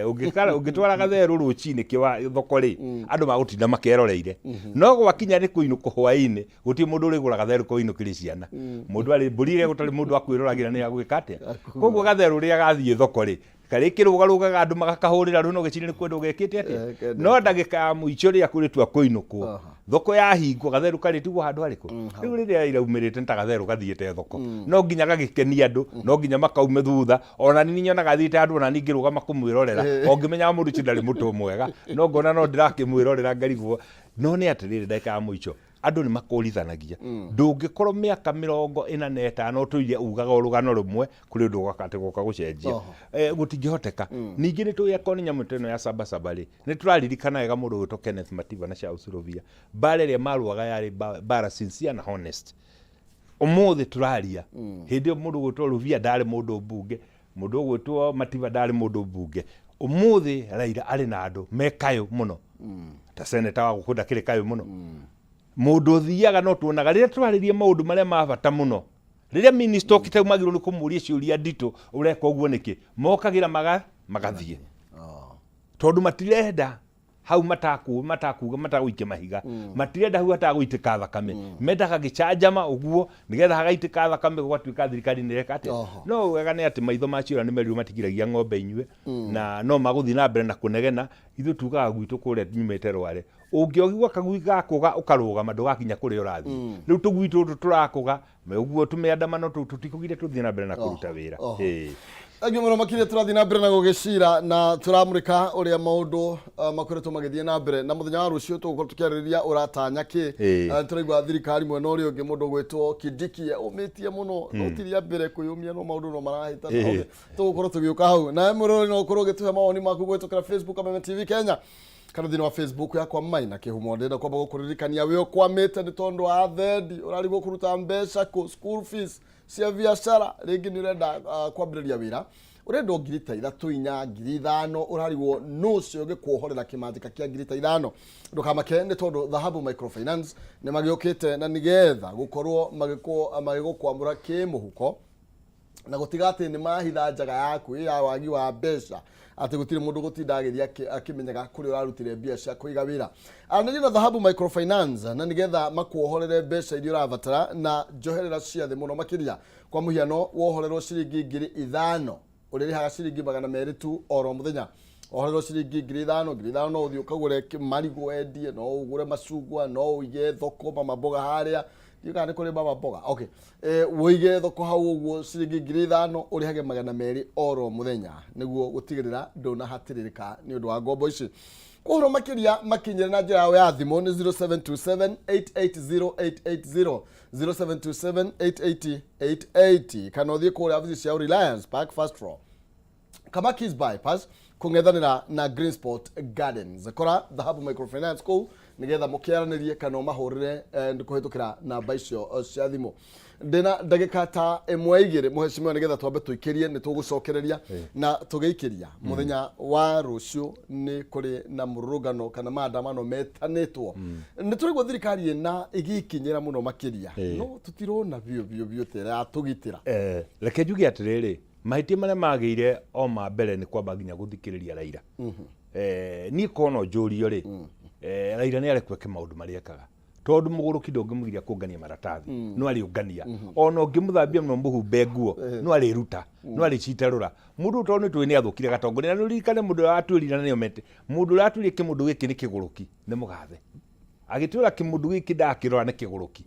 ũngĩtwara gatherũ rũcinĩ kĩwa thoko rĩ, andũ magũtinda makeroreire, no gwakinya nĩ kũinũkwo hwaĩ-inĩ, gũtirĩ mũndũ ũrĩgũra gatherũ koinũkĩrie ciana. Mũndũ arĩ mbũri ĩrĩa gũtarĩ mũndũ wa kwĩroragĩra nĩ agwĩka atĩa? Koguo gatherũ rĩrĩa gathiĩ thoko rĩ, karĩ kĩrũgarũgaga, andũ magakahũrĩra rũ, no gĩciria nĩ kwenda ũgekĩte atĩa. Kenda. No ndagĩka ya mũico rĩrĩa kũrĩtua kũinũkwo, thoko yahingwo, gatherũ karĩtigwo handũ harĩkũ? Rĩu rĩrĩa iraumĩrĩte nĩ ta gatherũ gathiĩte thoko, no nginya gagĩkenie andũ, no nginya makaume thutha. Ona niĩ nyonaga athiĩte handũ, ona niĩ ngĩrũgama kũmwĩrorera, o ngĩmenyaga mũndũ ũcio ndarĩ mũtwe mwega, no ngona no ndĩrakĩmwĩrorera ngarigwo. No nĩ atĩrĩrĩ, ndagĩka ya mũico andũ nĩ makũrithanagia. Ndũngĩkorwo mĩaka 45 ũtũire ugaga o rũgano rũmwe, kũrĩ ũndũ ũgoka atĩ gũka gũcenjia. Gũtingĩhoteka. Ningĩ nĩ tũĩ akorwo nĩ nyamũ ta ĩno ya sabasaba rĩ, nĩ tũraririkana wega mũndũ ũgwĩtwo Kenneth Matiba na Charles Rũbia, mbara ĩrĩa marũaga yarĩ mbara sincere na honest. Ũmũthĩ tũraria, hĩndĩ ĩyo mũndũ ũgwĩtwo Rũbia ndarĩ mũndũ mbunge, mũndũ ũgwĩtwo Matiba ndarĩ mũndũ mbunge. Ũmũthĩ Raila arĩ na andũ me kayũ mũno, ta seneta wa gũkũ ndakĩrĩ kayũ mũno, mũndũ ũthiaga no tuonaga rĩrĩa tũrarĩria maũndũ marĩa ma bata mũno, rĩrĩa minista okĩte magĩrĩirwo nĩ kũmũria ciũria nditũ, ũreka ũguo nĩkĩ, mokagĩra magathiĩ tondũ matirenda hau matakuga matagũikia mahiga, matirenda hau hatagũitĩka thakame, mendaga gĩcanjama ũguo nĩgetha hagaitĩka thakame gũgatuĩka thirikari nĩ ĩreka atĩa. No wega nĩ atĩ maitho ma ciũra nĩ merirwo matigiragia ng'ombe inyue, na no magũthiĩ na mbere na kũnegena. Ithuĩ tugaga gwitũ kũrĩa nyumĩte Rware, ũngĩogigua kagui gakũga ũkarũgama, ndũgakinya kũrĩa ũrathiĩ. Rĩu tũgui tũtũ tũrakũga ũguo tũmĩandamano tũu tũtikũgiria tũthiĩ na mbere na kũruta wĩra. Thank you mũno makĩria. Tũrathiĩ na mbere na gũgĩcira na tũramũrĩka ũrĩa maũndũ makoretwo magĩthiĩ na mbere, na mũthenya wa rũciũ tũgũkorwo tũkĩarĩrĩria ũratanya kĩ. Tũraigua thirikari mwena ũrĩa ũngĩ, mũndũ ũgwĩtwo Kindiki ũmĩtie mũno, no ti rĩa mbere kwĩyũmia, no maũndũ no marahĩtana. Okay, tũgũkorwo tũgĩũka hau nawe mũrori no ũkorwo ũgĩtũhe mawoni maku kũhĩtũkĩra Facebook Kameme TV Kenya kana thĩinĩ wa Facebook yakwa Maina Kĩhumo. Ndĩrenda kwamba gũkũririkania wĩ ũkwamĩte nĩ tondũ wa thendi, ũrarigwo kũruta mbeca kũ, school fees cia biacara, rĩngĩ nĩ ũrenda kwambĩrĩria wĩra, ũrenda o ngiri ta 3, 4, 5,000, ũrarigwo nũ ũcio ũngĩkuohorera kĩmanjĩka kĩa ngiri ta 5. Ndũkamake nĩ tondũ Dhahabu Microfinance nĩ magĩũkĩte na nĩgetha gũkorwo magĩgũkwamũra kĩmũhuko na gũtiga atĩ nĩ mahitha njaga yaku ĩ ya wagi wa mbeca, atĩ gũtirĩ mũndũ gũtinda agĩthiĩ akĩmenyaga kũrĩa ũrarutire mbia cia kũiga wĩra. Aranĩria na Dhahabu Microfinance na nĩgetha makuohorere mbeca iria ũrabatara na njoherera cia thĩ mũno makĩria. Kwa mũhiano, wohorerwo ciringi 5,000, ũrĩrĩhaga ciringi 200 tu oro mũthenya. Wohorerwo ciringi 5,000, 5,000 no ũthiĩ ũkagũre marigũ wendie, no ũgũre macungwa, no ũige thoko mama mboga harĩa, ndiũĩ kana nĩ kũrĩ mama mboga. Okay, ũige thoko hau ũguo ciringi 5,000, ũrĩhage 200 oro mũthenya nĩguo gũtigĩrĩra ndũnahatĩrĩrĩka nĩ ũndũ wa ngombo ici. Ũhoro makĩria makinyĩre na njĩra yao ya thimũ nĩ 0727 880 880, 0727 880 880, kana ũthiĩ kũrĩa wabici ciao Reliance Park, first floor, Kamakis Bypass, kũng'ethanĩra na Green Spot Gardens. Kora Dhahabu Microfinance kũu nĩgetha mũkĩaranĩrie kana ũmahũrĩre kũhĩtũkĩra namba icio cia thimũ. Ndĩna ndagĩka ta 1, 2, mũhecimiwa, nĩgetha twambe tũikĩrie, nĩ tũgũcokereria na tũgĩikĩria. Mũthenya wa rũciũ nĩ kũrĩ na mũrũrũngano kana maandamano metanĩtwo. Nĩ tũraigua thirikari ĩna ĩgĩkinyĩra mũno makĩria, no tũtirona biũ biũ biũ ta ĩratũgitĩra. Reke njuge atĩrĩrĩ, Mahĩtia marĩa magĩire o ma mbere nĩ kwamba nginya gũthikĩrĩria Raila. Niĩ korwo no njũrio rĩ, Raila nĩ arekwo eke maũndũ marĩa ekaga, tondũ mũgũrũki ndũngĩmũgiria kũngania maratathi, no arĩũngania. Ona ũngĩmũthambia mũno mũhumbe nguo, no arĩruta, no arĩcitarũra. Mũndũ ũyũ tondũ nĩ tũĩ nĩ athũkire gatongoria, na nĩũririkane mũndũ ũrĩa watwĩrire na nĩo mete, mũndũ ũrĩa watwĩrire kĩmũndũ gĩkĩ nĩ kĩgũrũki nĩ Mũgathe. Agĩtwĩra kĩmũndũ gĩkĩ ndakĩrora nĩ kĩgũrũki,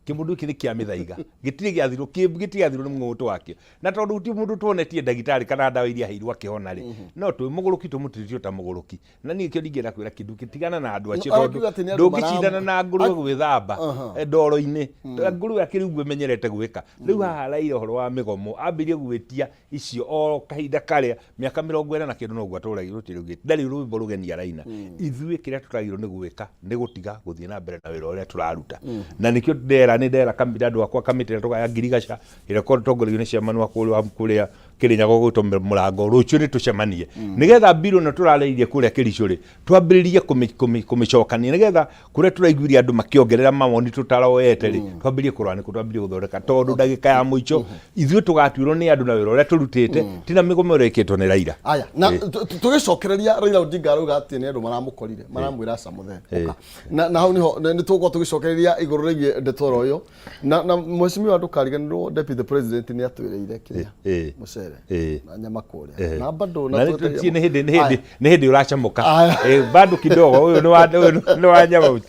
kĩmũndũ gĩkĩ nĩ kĩa mĩthaiga, gĩtirĩ gĩathirwo, gĩtirĩ gĩathirwo nĩ mũng'ũng'ũtũ wakĩo. Na tondũ gũtirĩ mũndũ tuonetie ndagĩtarĩ kana ndawa iria aheirwo akĩhona rĩ, no twĩ mũgũrũki tũmũtirĩtie ta mũgũrũki. Na niĩ kĩo ndingĩenda kwĩra kĩndũ tigana na andũ acio, No, tondũ arakiuga atĩ nĩ andũ ndũngĩcindana na ngũrwe gwĩthamba ndoro-inĩ. Ngũrwe akĩrĩ ũguo ĩmenyerete gwĩka. Rĩu haha Raila ũhoro wa mĩgomo ambĩrĩrie gwĩtia icio o kahinda karĩa mĩaka 40 na kĩndũ noguo atũragirwo gũtirĩ ũngĩ, ndarĩ rwĩmbo rũgeni araina. Ithuĩ kĩrĩa tũragirwo nĩ gwĩka nĩ gũtiga gũthiĩ na mbere na wĩra ũrĩa tũraruta, na nĩkĩo ndera nĩ ndera kamĩtĩ andũ akwa kamĩtĩ ĩrĩa tũgaya ngirigaca ĩrĩa ĩkoragwo ĩtongoragio nĩ chairman wa kũrĩa Kĩrĩnyaga ũgwĩtwo Mũrango. Rũciũ nĩ tũcemanie nĩgetha mbirũ ĩno tũrarĩirie kũrĩa Kĩricũ rĩ, twambĩrĩrie kũmĩcokania nĩgetha kũrĩa tũraiguire andũ makĩongerera mawoni tũtaroete rĩ, twambĩrĩrie kũrora nĩkũ twambĩrĩrie gũthondeka, tondũ ndagĩka ya mũico ithuĩ tũgatuĩrwo nĩ andũ na wĩra ũrĩa tũrutĩte, ti na mĩgomo ĩrĩa ĩkĩtwo nĩ Raila. Aya, na tũgĩcokereria Raila Odinga arauga atĩ nĩ andũ maramũkorire maramwĩra aca mũthee ũka. Na hau niho nĩ tũgũkorwo tũgĩcokereria igũrũ rĩgiĩ ndeto oro ĩyo. Na mheshimiwa ndũkariganĩrwo deputy president nĩ atwĩrĩire kĩrĩa mũcere na nyama kũrĩa na bado na nĩ nĩ hĩndĩ nĩ hĩndĩ nĩ hĩndĩ ũracamũka. Bado kidogo ũyũ nĩ wa ũyũ nĩ wa nyama.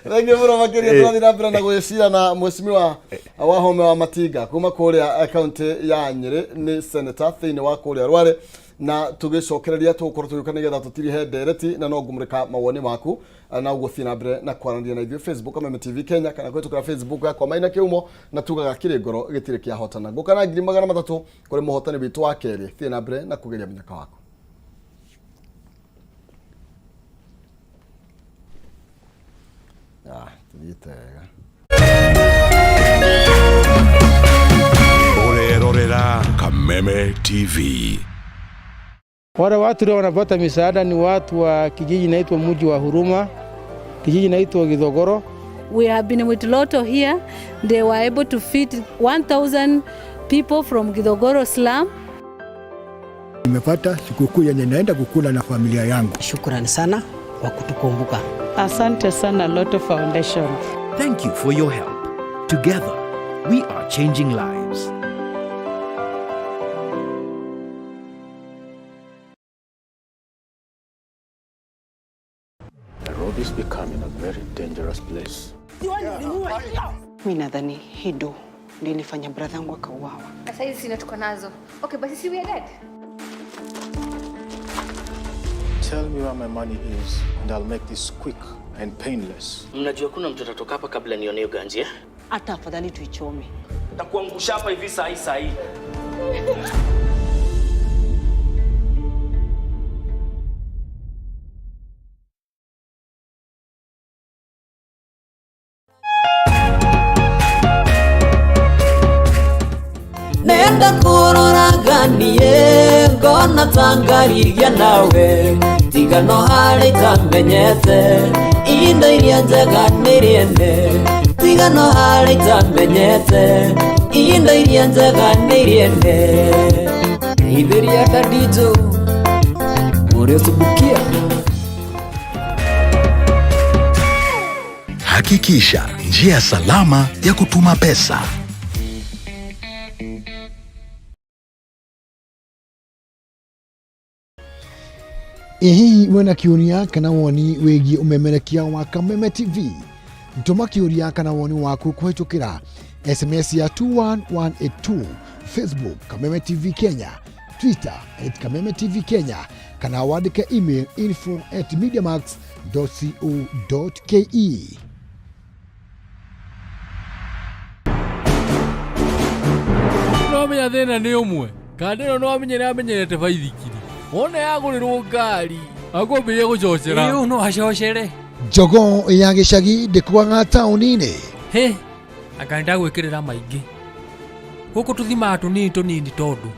Thengiũ mũno makĩria. Tũrathiĩ na mbere na gwĩcira na mheshimiwa Wahome wa Matinga kuma kũrĩa kaunti ya Nyĩrĩ, nĩ senator thĩinĩ wa kũrĩa Rware, na tũgĩcokereria tũgũkorwo tũgĩũka nĩgetha tũtirihe ndereti na no ngũmũrĩka mawoni maku na ũgũthiĩ na mbere na kwaranĩria na ithuĩ Facebook Kameme TV Kenya kana kũhĩtũkĩra Facebook yakwa Maina Kĩhumo, na tugaga kĩrĩ ngoro gĩtirĩ kĩahotana. Ngũka na 300,000 kũrĩ mũhotani witũ wa kerĩ. Thiĩ na mbere na kũgeria mũnyaka waku. Ah, tũthiĩte wega. Ũrerorera Kameme TV. Wale watu leo wanapata misaada ni watu wa kijiji inaitwa Mji wa Huruma, kijiji inaitwa Githogoro. We have been with Lotto here. They were able to feed 1,000 people from Githogoro slum. Nimepata sikukuu yenye naenda kukula na familia yangu. Shukrani sana kwa kutukumbuka. Asante sana Lotto Foundation. Thank you for your help. Together, we are changing lives. Nairobi is becoming a very dangerous place. Mi nadhani hii do ndio ilifanya brother yangu akauawa. Sasa hizi sina tuko nazo. Okay, basi si we are dead. Tell me where my money is and I'll make this quick and painless. Mnajua kuna mtu atatoka hapa kabla nione hiyo ganji eh? Hata afadhali tuichome. Takuangusha hapa hivi saa hii saa hii. Nenda kuroraganie ngona tangarigia nawe tigano harĩ itamenyete indo iria njega nĩ rĩene tigano harĩ itamenyete indo iria njega nĩ rĩene ithĩria dadijo ũrĩosubukia. Hakikisha njia salama ya kutuma pesa. Ĩ hihi wĩna kĩũria kana woni wĩgiĩ ũmemerekia wa Kameme TV? Tũma kĩũria kana woni waku kũhĩtũkĩra SMS ya 21182, Facebook Kameme TV Kenya, Twitter @Kameme TV Kenya, kana wandĩke email info@mediamax.co.ke. No menya thĩna nĩ ũmwe kanda ĩno no amenye nĩ amenyerete baithikiri, wona yagũrĩrwo ngari akwambĩrĩria gũcocera. Ĩĩ, no acocere. Jogoo ya gĩcagi ndĩkuaga taũni-inĩ. Hĩ, anga nĩndagwĩkĩrĩra maingĩ gũkũ, tũthimaga tũnini tũnini tondũ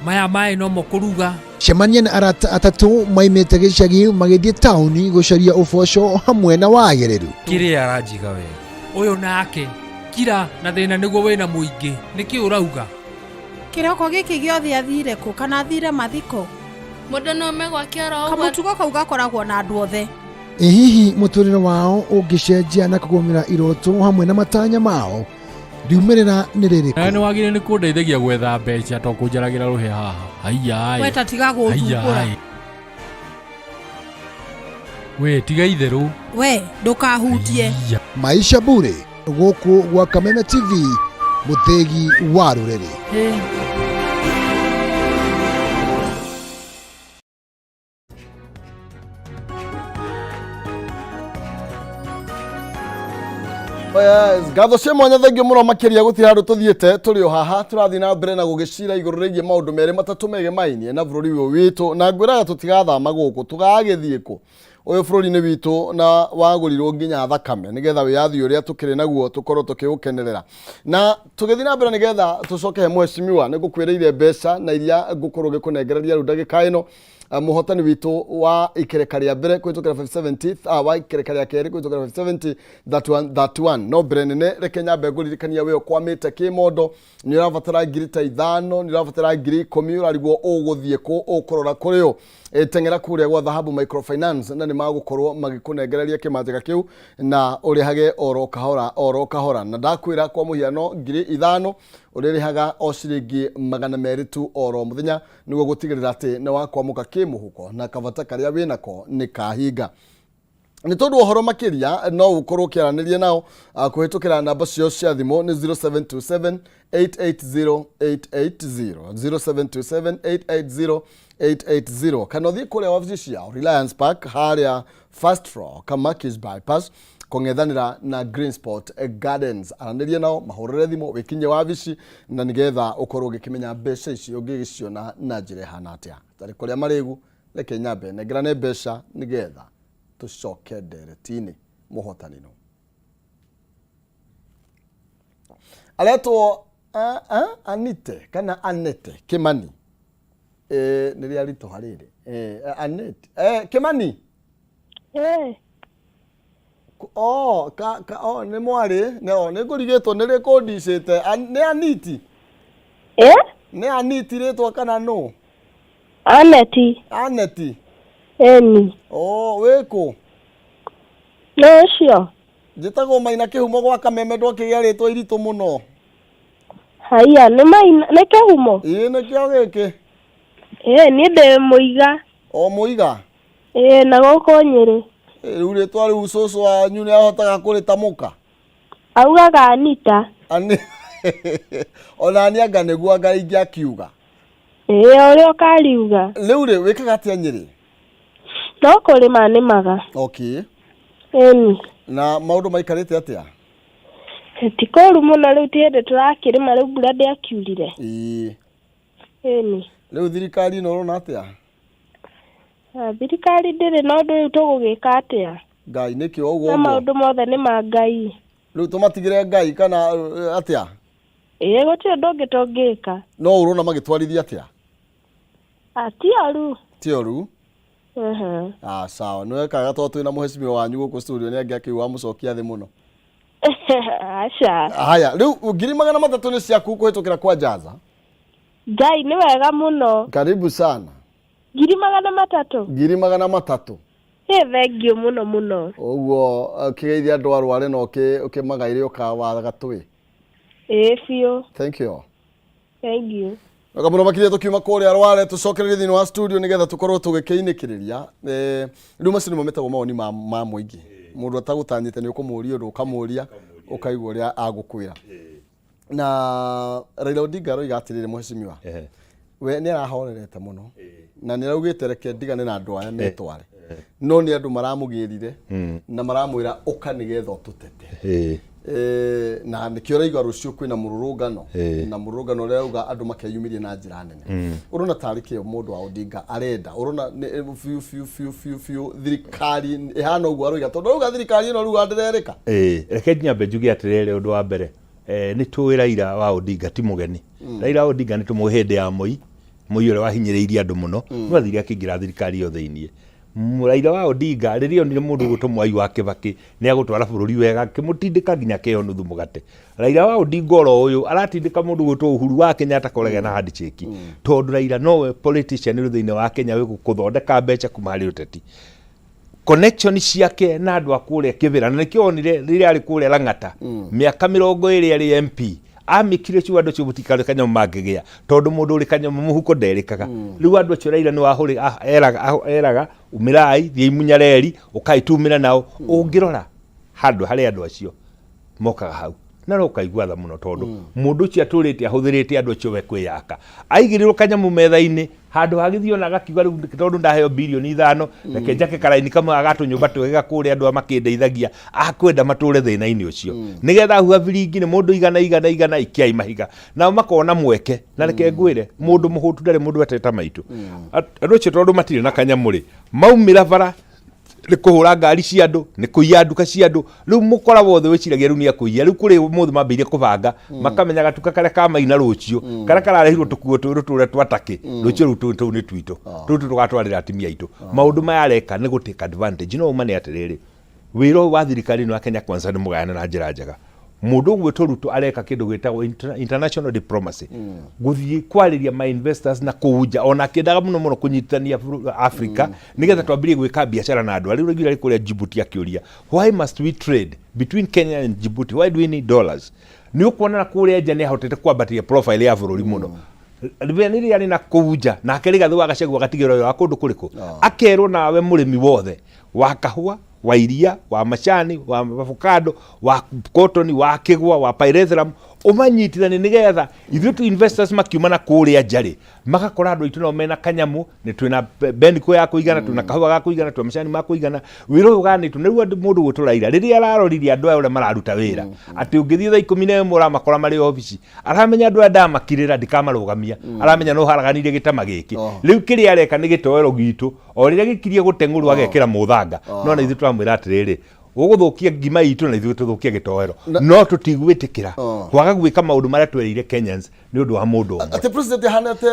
maya maĩ nomo kũruga. Cemania na arata atatũ maimĩte gĩcagi magĩthiĩ taũni gũcaria ũboco hamwe na wagĩrĩru. Kĩrĩa aranjiga wega ũyũ nake kira na thĩna nĩguo wĩna mũingĩ, nĩkĩ ũrauga? Kĩroko gĩkĩ gĩothe athire kũ kana athire mathiko? Mũndũ no ome gwake oro ũguo. Kamũtugo kau gakoragwo na andũ othe. Ĩ hihi mũtũrĩre wao ũngĩcenjia na kũgũmĩra iroto hamwe na matanya mao riumĩrĩra nĩ Nawe rĩrĩkũ? nĩ wagĩrĩire nĩ kũndeithagia gwetha mbeca to kũnjaragĩra rũhĩa haha. Haiya. We ta tiga gũthumbũra. We tiga itherũ. We ndũkahutie. Maisha Bure gũkũ gwa Kameme TV mũthĩgi wa rũrĩrĩ. Yes, ngatho cia mwanya thengio mũno makĩria gũtirĩ handũ tũthiĩte tũrĩ o haha tũrathiĩ na mbere na gũgĩcira igũrũ rĩgiĩ maũndũ merĩ matatũ megemainie na bũrũri ũyũ witũ na ngwĩraga tũtigathama gũkũ tũgagĩthiĩ kũ ũyũ bũrũri nĩ witũ na wagũrirwo nginya thakame nĩgetha wĩyathi ũrĩa tũkĩrĩ naguo tũkorwo tũkĩũkenerera na tũgĩthiĩ na mbere nĩgetha tũcoke he mheshimiwa nĩ ngũkwĩrĩire mbeca na iria ngũkorwo ngĩkũnengereria rĩu ndagĩka ĩno. Mũhotani witũ wa ikereka rĩa mbere kũhĩtũkĩra 570, wa ikereka rĩa kerĩ kũhĩtũkĩra 570 31 31. No mbere nene reke nyambe ngũririkania we ũkwamĩte kĩmondo, nĩ ũrabatara ngiri ta 5, nĩ ũrabatara ngiri 10, ũrarigwo ũgũthiĩ kũ, ũkũrora kũrĩ ũ. Teng'era kũrĩa gwa Dhahabu Microfinance na nĩ magũkorwo magĩkũnengereria kĩmanjĩka kĩu na ũrĩhage oro kahora oro kahora. Na ndakwĩra kwa mũhiano ngiri 5 ũrĩrĩhaga o ciringi 200 tu oro mũthenya nĩguo gũtigĩrĩra atĩ nĩ wakwamũka kĩmũhuko na kabata karĩa wĩnako nĩ kahinga. Nĩ tondũ ũhoro makĩria no ũkorwo ũkĩaranĩria nao kũhĩtũkĩra namba ciao cia thimũ nĩ 0727 880 880, 0727 880 880, kana ũthiĩ kũrĩa wabici ciao Reliance Park harĩa first floor Kamakis bypass kũng'ethanĩra na Green Spot Gardens. Aranĩria nao, mahũrĩre thimũ, wĩkinye wabici na nĩgetha ũkorwo ũgĩkĩmenya mbeca ici ũngĩgĩciona na njĩra ĩhana atĩa. Tarĩ kũrĩa marĩgu, reke nyambe nengerane mbeca nĩgetha tũcoke ndereti-inĩ. Mũhotani nũ? Aretwo Anite kana Anete Kimani. Nĩ rĩa ritũha rĩrĩ. Anete Kimani. Oh, ka, ka, oh, nĩ mwarĩ no nĩ ngũrigĩtwo nĩ rĩkũndicĩte. Nĩ Aniti? Nĩ Aniti rĩtwa kana nũ? Aneti. Aneti. Eni. Oh, wĩkũ? Nĩ ũcio. Njĩtagwo Maina Kĩhumo gwa Kameme, ndwakĩgĩa rĩtwa iritũ mũno. Haiya, nĩ Maina, nĩ Kĩhumo? Ĩĩ nĩkĩo gĩkĩ. Ĩĩ, niĩ ndĩ Mũiga. O Mũiga? Ĩĩ, na gũkũ Nyĩrĩ. Rĩu rĩtwa rĩu cũcũ wanyu nĩ ahotaga kũrĩtamũka? Augaga Anita. Ani ona ni anga nĩguo anga ingĩakiuga. Ĩĩ, ũrĩa ũkariuga. Rĩu rĩ, wĩkaga atĩa Nyĩrĩ? No kũrĩma nĩmaga. Okay. Ĩni. Na maũndũ maikarĩte atĩa? Ti kũũru mũno rĩu, ti hĩndĩ tũrakĩrĩma rĩu, mbura ndĩakiurire. Ĩĩ. Ĩni. Rĩu thirikari ĩno ũrona atĩa? Thirikari ndĩrĩ na ũndũ, rĩu tũgũgĩka atĩa? Ngai nĩkĩo ũguo Na ũguo. Maũndũ mothe nĩ ma Ngai. Rĩu tũmatigĩre Ngai kana atĩa? Ĩĩ, gũtirĩ ũndũ ũngĩ tũngĩka. No ũrona magĩtwarithia atĩa? Ti oru. Ti oru? Mhm. Ah, sawa. Nĩ wekaga tondũ twĩna mũhecimiwa wanyu gũkũ studio nĩ angĩakĩigua wamũcokia thĩ mũno. Aca. Haya, rĩu 300,000 nĩ ciaku kũhĩtũkĩra kwa Jaza. Ngai nĩ wega mũno. Karibu sana. 300,000? 300,000. Ĩ, thengiũ mũno mũno. Ũguo ũkĩgeithia andũ a Rware na ũkĩmagaĩre ũkawa gatũĩ. Ĩĩ biũ. Thank you. Thank you. Wega mũno makĩria tũkiuma kũrĩa Rware tũcokererie thĩinĩ wa studio nĩgetha tũkorwo tũgĩkĩinĩkĩrĩria. Rĩu macio nĩmo metagwo mawoni ma mũingĩ. Mũndũ atagũtanyĩte nĩ ũkũmũria ũndũ ũkamũria ũkaigua ũrĩa agũkwĩra. Na Raila Odinga aroiga atĩrĩrĩ mheshimiwa, we nĩ arahorerete mũno na nĩ araugĩte reke ndigane na andũ aya metware, no nĩ andũ maramũgĩrire na maramwĩra ũka nĩgetha ũtũtete. Na nĩkĩo ũraigua rũciũ kwĩna mũrũrũngano na mũrũrũngano ũrĩa auga andũ makeyumĩria na njĩra nene. Ũrona tarĩ kĩo mũndũ wa Odinga arenda? Ũrona biũ biũ biũ biũ biũ thirikari ĩhana ũguo aroiga, tondũ arauga thirikari ĩno rĩu ndĩrerĩka? Reke nyambe njuge atĩrĩrĩ, ũndũ wa mbere nĩ tũĩ Raila wa Odinga ti mũgeni. Raila wa Odinga nĩ tũmũĩ hĩndĩ ya Moi, Moi ũrĩa wahinyĩrĩirie andũ mũno, no athire akĩingĩra thirikari ĩyo thĩiniĩ. Raila wa Odinga rĩrĩa onire mũndũ ũgwĩtwo Mwai wa Kĩbakĩ nĩ agũtwara bũrũri wega akĩmũtindĩka nginya akĩheo nuthu mũgate. Raila wa Odinga oro ũyũ aratindĩka mũndũ ũgwĩtwo Uhuru wa Kenyatta kũregana na handshake tondũ Raila nowe politician ũrĩ thĩinĩ wa Kenya wĩ gũthondeka mbeca kuma harĩ ũteti. Connection ciake na andũ a kũrĩa Kĩbĩra na nĩkĩo onire rĩrĩa arĩ kũrĩa Lang'ata mĩaka 20 arĩ MP amĩkire ciugo andũ acio gũtikarĩ kanyamũ mangĩgĩa tondũ mũndũ ũrĩ kanyamũ mũhuko nderĩkaga. Rĩu andũ acio Raila nĩ wahũrĩ eraga umĩrai thiĩi munyareri ũkai tumĩre nao. Ũngĩrora handũ harĩ andũ acio mokaga hau na no ũkaigua tha mũno tondũ mũndũ ũcio atũrĩte ahũthĩrĩte andũ acio we kwĩyaka aigĩrĩrwo kanyamũ metha-inĩ handũ ha gĩthiĩ ona agakiuga rĩu tondũ ndaheo birioni 5 reke njake karaini kamwe ga tũnyũmba twega kũrĩa andũ aya makĩndeithagia akwenda matũre thĩna-inĩ ũcio nĩgetha huha biringi nĩ mũndũ igana igana igana ikiai mahiga nao makona mweke. Na reke ngwĩre mũndũ mũhũtu ndarĩ mũndũ eteta maitũ. Andũ acio tondũ matirĩ na kanyamũ rĩ maumĩra bara nĩ kũhũra ngari cia andũ, nĩ kũiya nduka cia andũ. Rĩu mũkora wothe wĩciragia rĩu nĩ akũiya. Rĩu kũrĩ ũmũthĩ mambĩrĩirie kũbanga makamenya gatuka karĩa ka Maina rũciũ karĩa kararehirwo tũkuo twĩrũ tũrĩa twa takĩ rũciũ rĩu tũu nĩ twitũ, tũu tũgatwarĩra atumia aitũ. Maũndũ maya areka nĩ gũ take advantage. No ũma nĩ atĩrĩrĩ, wĩra ũyũ wa thirikari ĩno ya Kenya Kwanza nĩ mũgayane na njĩra njega. Mũndũ ũgwĩtwo Ruto areka kĩndũ gĩtagwo international diplomacy, gũthiĩ kwarĩria ma investors na kũu nja, ona akĩendaga mũno mũno kũnyitithania Africa nĩgetha twambĩrĩrie gwĩka biacara na andũ arĩa. Rĩu arĩ kũrĩa Djibouti akĩũria, why must we trade between Kenya and Djibouti, why do we need dollars? Nĩ ũkuona na kũrĩa nja nĩ ahotete kwambatĩria profile ya bũrũri mũno. Rĩrĩa arĩ na kũu nja nake Rigathĩ wa Gachagua agatigĩrwo wĩra wa kũndũ kũrĩkũ, akerwo nawe mũrĩmi wothe wa kahũa, wa iria, wa macani, wa avocado, wa cotton, wa kĩgwa, wa pyrethrum, ũmanyitithanie nĩgetha ithuĩ tu investors makiuma na kũrĩa nja rĩ magakora andũ aitũ nao mena kanyamũ, nĩ twĩna beniko ya kũigana, twĩna kahũa ga kũigana, twĩna macani ma kũigana. Wĩra ũyũ ũganĩtwo nĩguo andũ mũndũ gwĩtwo Raila rĩrĩa araroririe andũ aya ũrĩa mararuta wĩra atĩ ũngĩthiĩ thaa 11 ũramakora marĩ obici, aramenya andũ aya ndamakirĩra ndikamarũgamia, aramenya no haraganirie gĩtama gĩkĩ. Rĩu kĩrĩa areka nĩ gĩtoero gitũ o rĩrĩa gĩkirie gũteng'ũrwo agekĩra mũthanga. No na ithuĩ tũramwĩra atĩrĩrĩ, ũgũthũkia ngima itũ na ithuĩ tũthũkie gĩtoero, no tũtigwĩtĩkĩra kwaga gwĩka maũndũ marĩa twerĩire Kenyans nĩ ũndũ wa mũndũ ũmwe. Atĩ president ahanete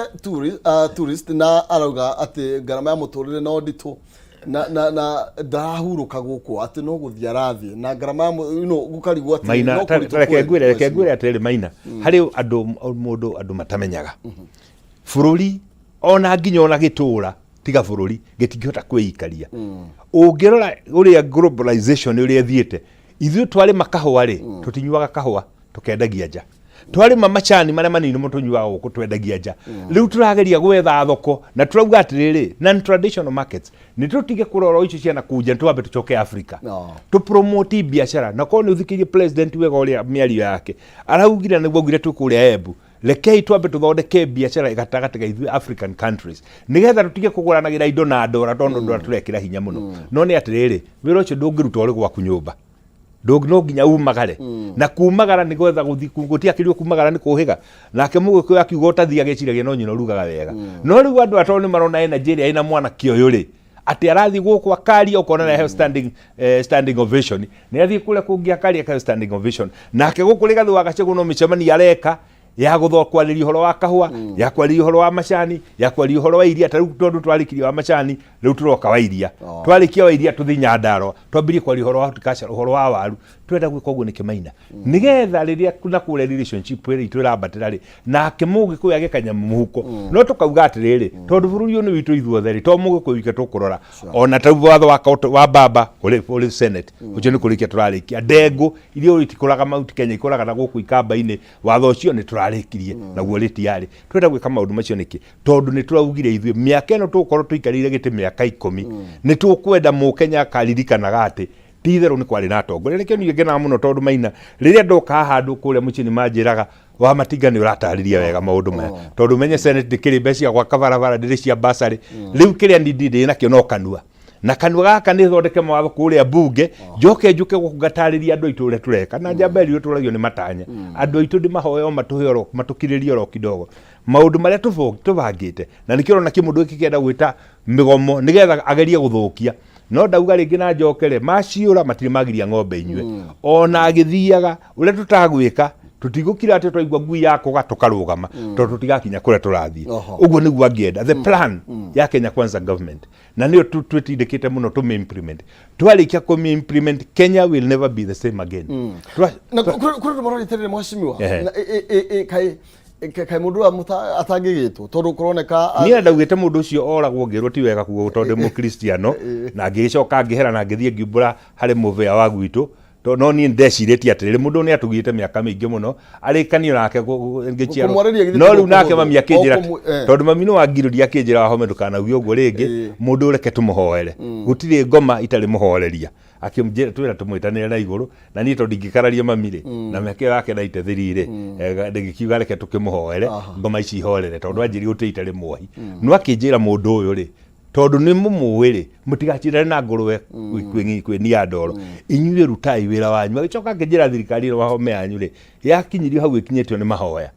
tourist na arauga atĩ ngarama ya mũtũrĩre no nditũ na ndarahurũka gũkũ atĩ no gũthiĩ arathiĩ na ngarama ya gũkarigwo atĩ Maina no kũritũ ta reke ngwĩre, reke kweli. ngwĩre atĩrĩrĩ Maina, harĩ andũ mũndũ andũ matamenyaga bũrũri ona nginya ona gĩtũra tiga bũrũri gĩtingĩhota kwĩikaria. Ũngĩrora ũrĩa globalization ũrĩa ĩthiĩte, ithuĩ twarĩma kahũa rĩ tũtinyuaga kahũa, tũkendagia nja. Twarĩma macani marĩa manini mũno tũnyuaga gũkũ, twendagia nja. Rĩu tũrageria gwetha thoko na tũrauga atĩrĩrĩ, non traditional markets, nĩ tũtige kũrora icio ciana kũu nja, twambe tũcoke Africa tũpromote biacara. Na korwo nĩ ũthikĩirie president wega ũrĩa mĩario yake araugire, nĩguo augire twĩ kũrĩa Embu, rekei twambe tũthondeke biacara gatagatĩ ga ithuĩ African countries nĩgetha tũtige kũgũranagĩra indo na ndora tondũ ndora tũrekĩra hinya mũno. No nĩ atĩrĩrĩ, wĩra ũcio ndũngĩruta ũrĩ gwaku nyũmba. No nginya umagare na kumagara nĩ gwetha gũthiĩ gũtiakĩrio kumagara nĩ kũhĩga. Nake mũgĩkũyũ akiuga ũtathiaga eciragia no nyina ũrugaga wega. No rĩu andũ atoro nĩ marona energy ĩrĩa ĩna mwanake ũyũ rĩ atĩ arathiĩ gũkũ akaria ũkona nĩ standing ovation, nĩ athiĩ kũrĩa kũngĩ akaria akaheo standing ovation. Nake gũkũ Rigathĩ wa Gachagua no mĩcemanio areka ya gũtho kwarĩria ũhoro wa kahũa, ya kwarĩria ũhoro wa macani, ya kwarĩria ũhoro wa iria. Ta rĩu tondũ twarĩkirie wa macani, rĩu tũroka wa iria. Twarĩkia wa iria tũthiĩ Nyandarũa twambĩrĩrie kwaria ũhoro wa horticulture, ũhoro wa waru. Twenda gwĩka ũguo nĩkĩ Maina? Nĩgetha rĩrĩa na kũrĩa relationship ĩrĩa itũ ĩrambatĩra rĩ nake mũgĩkũyũ agĩe kanyamũ mũhuko. No tũkauga atĩrĩrĩ, tondũ bũrũri ũyũ nĩ witũ ithuothe rĩ, to mũgĩkũyũ wike tũkũrora. Ona ta rĩu watho wa baba ũrĩ Senate ũcio nĩ kũrĩkia tũrarĩkia. Ndengũ iria itikũraga Mount Kenya ikũraga na gũkũ ikamba-inĩ, watho ũcio nĩ tũrarĩkirie naguo ũrĩ tiyarĩ. Twenda gwĩka maũndũ macio nĩkĩ? Tondũ nĩ tũraugire ithuĩ mĩaka ĩno tũgũkorwo tũikarĩire gĩtĩ mĩaka 10 nĩ tũkwenda mũkenya akaririkanaga atĩ ti itherũ nĩ kwarĩ na atongoria. Nĩkĩo niĩ ngenaga mũno tondũ Maina rĩrĩa ndoka haha andũ kũrĩa mũciĩ nĩ manjĩraga wa Matinga nĩ ũratarĩria wega maũndũ maya tondũ menye Senate ndĩkĩrĩ mbeca cia gwaka barabara, ndĩrĩ cia basarĩ. Rĩu kĩrĩa niĩ ndĩ nakĩo no kanua na kanua gaka nĩ thondeke mawatho kũrĩa mbunge, njoke njũke gũkũ ngatarĩria andũ aitũ ũrĩa tũreka na njamba ĩrĩa tũragio nĩ matanya. Andũ aitũ ndĩmahoe o matũhe oro matũkirĩrie oro kidogo maũndũ marĩa tũbangĩte. Na nĩkĩo ũrona kĩmũndũ gĩkĩ kĩenda gwĩta mĩgomo nĩgetha agerie gũthũkia. No ndauga rĩngĩ na njokere maciũra matirĩ magiria ng'ombe inyue ona agĩthiaga ũrĩa tũtagwĩka. Tũtigũkira atĩ twaigua ngui yakũga tũkarũgama, tondũ tũtigakinya kũrĩa tũrathiĩ. Ũguo nĩguo angĩenda the plan ya Kenya Kwanza government, na nĩyo twĩtindĩkĩte mũno tũmĩ implement. Twarĩkia kũmĩ implement, Kenya will never be the same again. Na kũrĩ andũ marorĩtĩrĩre mheshimiwa. Na kaĩ kaĩ mũndũ ũyũ atangĩgĩtwo tondũ kũroneka Niĩ ndaugĩte mũndũ ũcio oragwo, ngĩrwo ti wega kuga tondũ ndĩ mũkristiano, na ngĩgĩcoka ngĩhera na ngĩthiĩ ngiumbũra harĩ mũbĩa wa gwitũ. No niĩ ndecirĩtie atĩrĩrĩ, mũndũ ũyũ nĩ atũgiĩte mĩaka mĩingĩ mũno, arĩkanio nake ngĩciarwo. Kũmwarĩria githĩ No ti rĩu nake kũhũthũ. mami akĩnjĩra, O tondũ mami nĩ wangirĩria, akĩnjĩra, "Wahome, ndũkanauge ũguo rĩngĩ, mũndũ ũyũ reke tũmũhoere, gũtirĩ ngoma itarĩ mũhoreria." Akĩnjĩra twĩra tũmwĩtanĩre na igũrũ, na niĩ tondũ ndingĩkararia mami rĩ, na mĩaka ĩyo yake 93 rĩ, ndĩgĩkiuga reke tũkĩmũhoere ngoma ici ihorere, tondũ anjĩrire gũtirĩ itarĩ muohi. No akĩnjĩra mũndũ ũyũ rĩ, tondũ nĩ mũmũĩ rĩ, mũtigacindane na ngũrwe kwĩnia ndoro, inyuĩ rutai wĩra wanyu. Agĩcoka akĩnjĩra thirikari ĩno wahome yanyu rĩ, yakinyirio hau ĩkinyĩtio nĩ mahoya,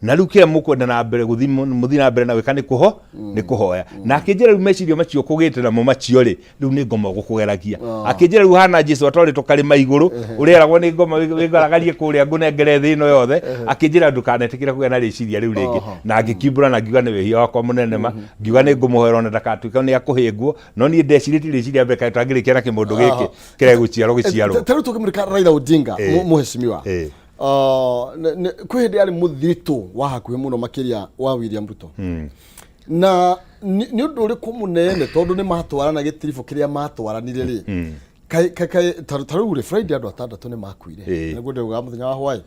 na rĩu kĩrĩa mũkwenda na mbere gũthiĩ mũthiĩ na mbere na gwĩka nĩ kũho nĩ kũhoya. Na akĩnjĩra rĩu meciria macio kũgĩte namo macio rĩ, rĩu nĩ ngoma ũgũkũgeragia. Akĩnjĩra rĩu hana Jesu atwarĩtwo karĩma igũrũ, ũrĩeragwo nĩ ngoma wĩgaragarie kũrĩa ngũnengere thĩ ĩno yothe. Akĩnjĩra ndũkanetĩkĩre kũgĩa na rĩciria rĩu rĩngĩ. Na ngĩkiumbũra na ngiuga nĩ wĩhia wakwa mũnene ma, ngiuga nĩ ngũmũhoera ona ndakatuĩka nĩ akũhĩngwo, no niĩ ndecirĩtie rĩciria mbere kaĩ tangĩrĩkia na kĩmũndũ gĩkĩ kĩrĩa gũciarwo gĩciarwo. Ta rĩu tũkĩmũrĩka Raila Odinga, mũheshimiwa, kwĩ hĩndĩ yarĩ mũthiritũ wa hakuhĩ mũno makĩria wa William Ruto, na nĩ ũndũ ũrĩkũ mũnene, tondũ nĩ matwarana gĩtiribũ kĩrĩa matwaranire rĩ, kaĩ ta rĩu rĩ, Friday andũ atandatũ nĩ makuire, nĩguo ndĩraugaga mũthenya wa hwaĩ.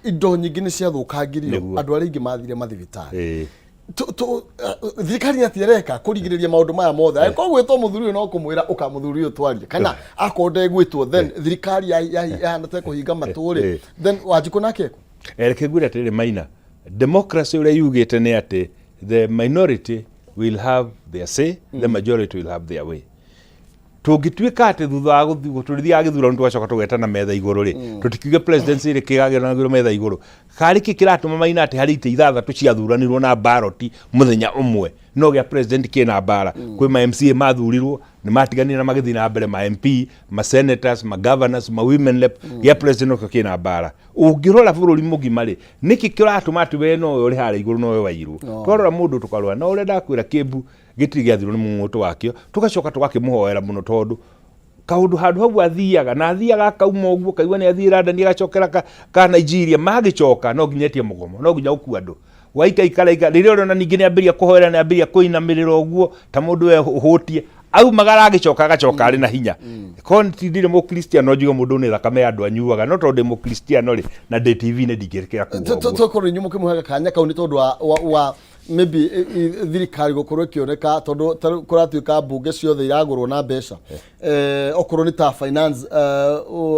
Indo nyingĩ nĩ ciathũkangirio, andũ arĩa aingĩ mathire mathibitarĩ. Thirikari nĩ atĩa ĩreka kũrigĩrĩria maũndũ maya mothe? Angĩkorwo gwĩtwo mũthuri ũyũ no kũmwĩra ũka mũthuri ũyũ twarie, kana akorwo ndegwĩtwo, then thirikari yahana ta ĩkũhinga matũ rĩ, then Wanjikũ nake ekũ? Reke ngwĩre atĩrĩrĩ Maina, democracy ũrĩa yugĩte nĩ atĩ the minority will have their say, the majority will have their way. Tũngĩtuĩka atĩ thutha wa tũrĩthiaga gĩthurano tũgacoka tũgetana metha igũrũ rĩ, tũtikiuge presidency rĩ kĩgagĩranagĩrwo metha igũrũ. Karĩ kĩ kĩratũma Maina atĩ harĩ itĩ ithathatũ ciathuranirwo na ballot mũthenya ũmwe, no gĩa president kĩna mbara? Kwĩ ma MCA mathurirwo nĩ matiganire na magĩthiĩ na mbere, ma MP, ma senators, ma governors, ma women rep, gĩa president nokĩo kĩna mbara. Ũngĩrora bũrũri mũgima rĩ, nĩkĩ kĩratũma atĩ we nowe ũrĩ harĩa igũrũ nowe wairwo? Twarora mũndũ tũkarora na ũrĩa ndakwĩra, kĩmbu gĩtirĩ gĩathirwo nĩ mũng'ũtũ wakĩo, tũgacoka tũgakĩmũhoera mũno, tondũ kaũndũ handũ hau athiaga na athiaga akauma ũguo kaigua nĩ athiĩ London agacokera ka Nigeria, magĩcoka no nginya etie mũgomo, no nginya ũkua andũ waikaikara ika rĩrĩa ũrona ningĩ nĩ ambĩrĩria kũhoera, nĩ ambĩrĩria kũinamĩrĩra ũguo ta mũndũ we ũhũtie, aumagara agĩcoka agacoka arĩ na hinya. Korwo ti ndirĩ mũkristiano njuge mũndũ nĩ thakame ya andũ anyuaga, no tondũ ndĩ mũkristiano rĩ, na ndĩ TV-inĩ, ndingĩkĩra kuga ũguo. Tokorwo inyuĩ mũkĩmũheaga kanya kau nĩ tondũ wa maybe thirikari gũkorwo ĩkĩoneka, tondũ ta rĩu kũratuĩka mbunge ciothe iragũrwo na mbeca, okorwo nĩ ta Finance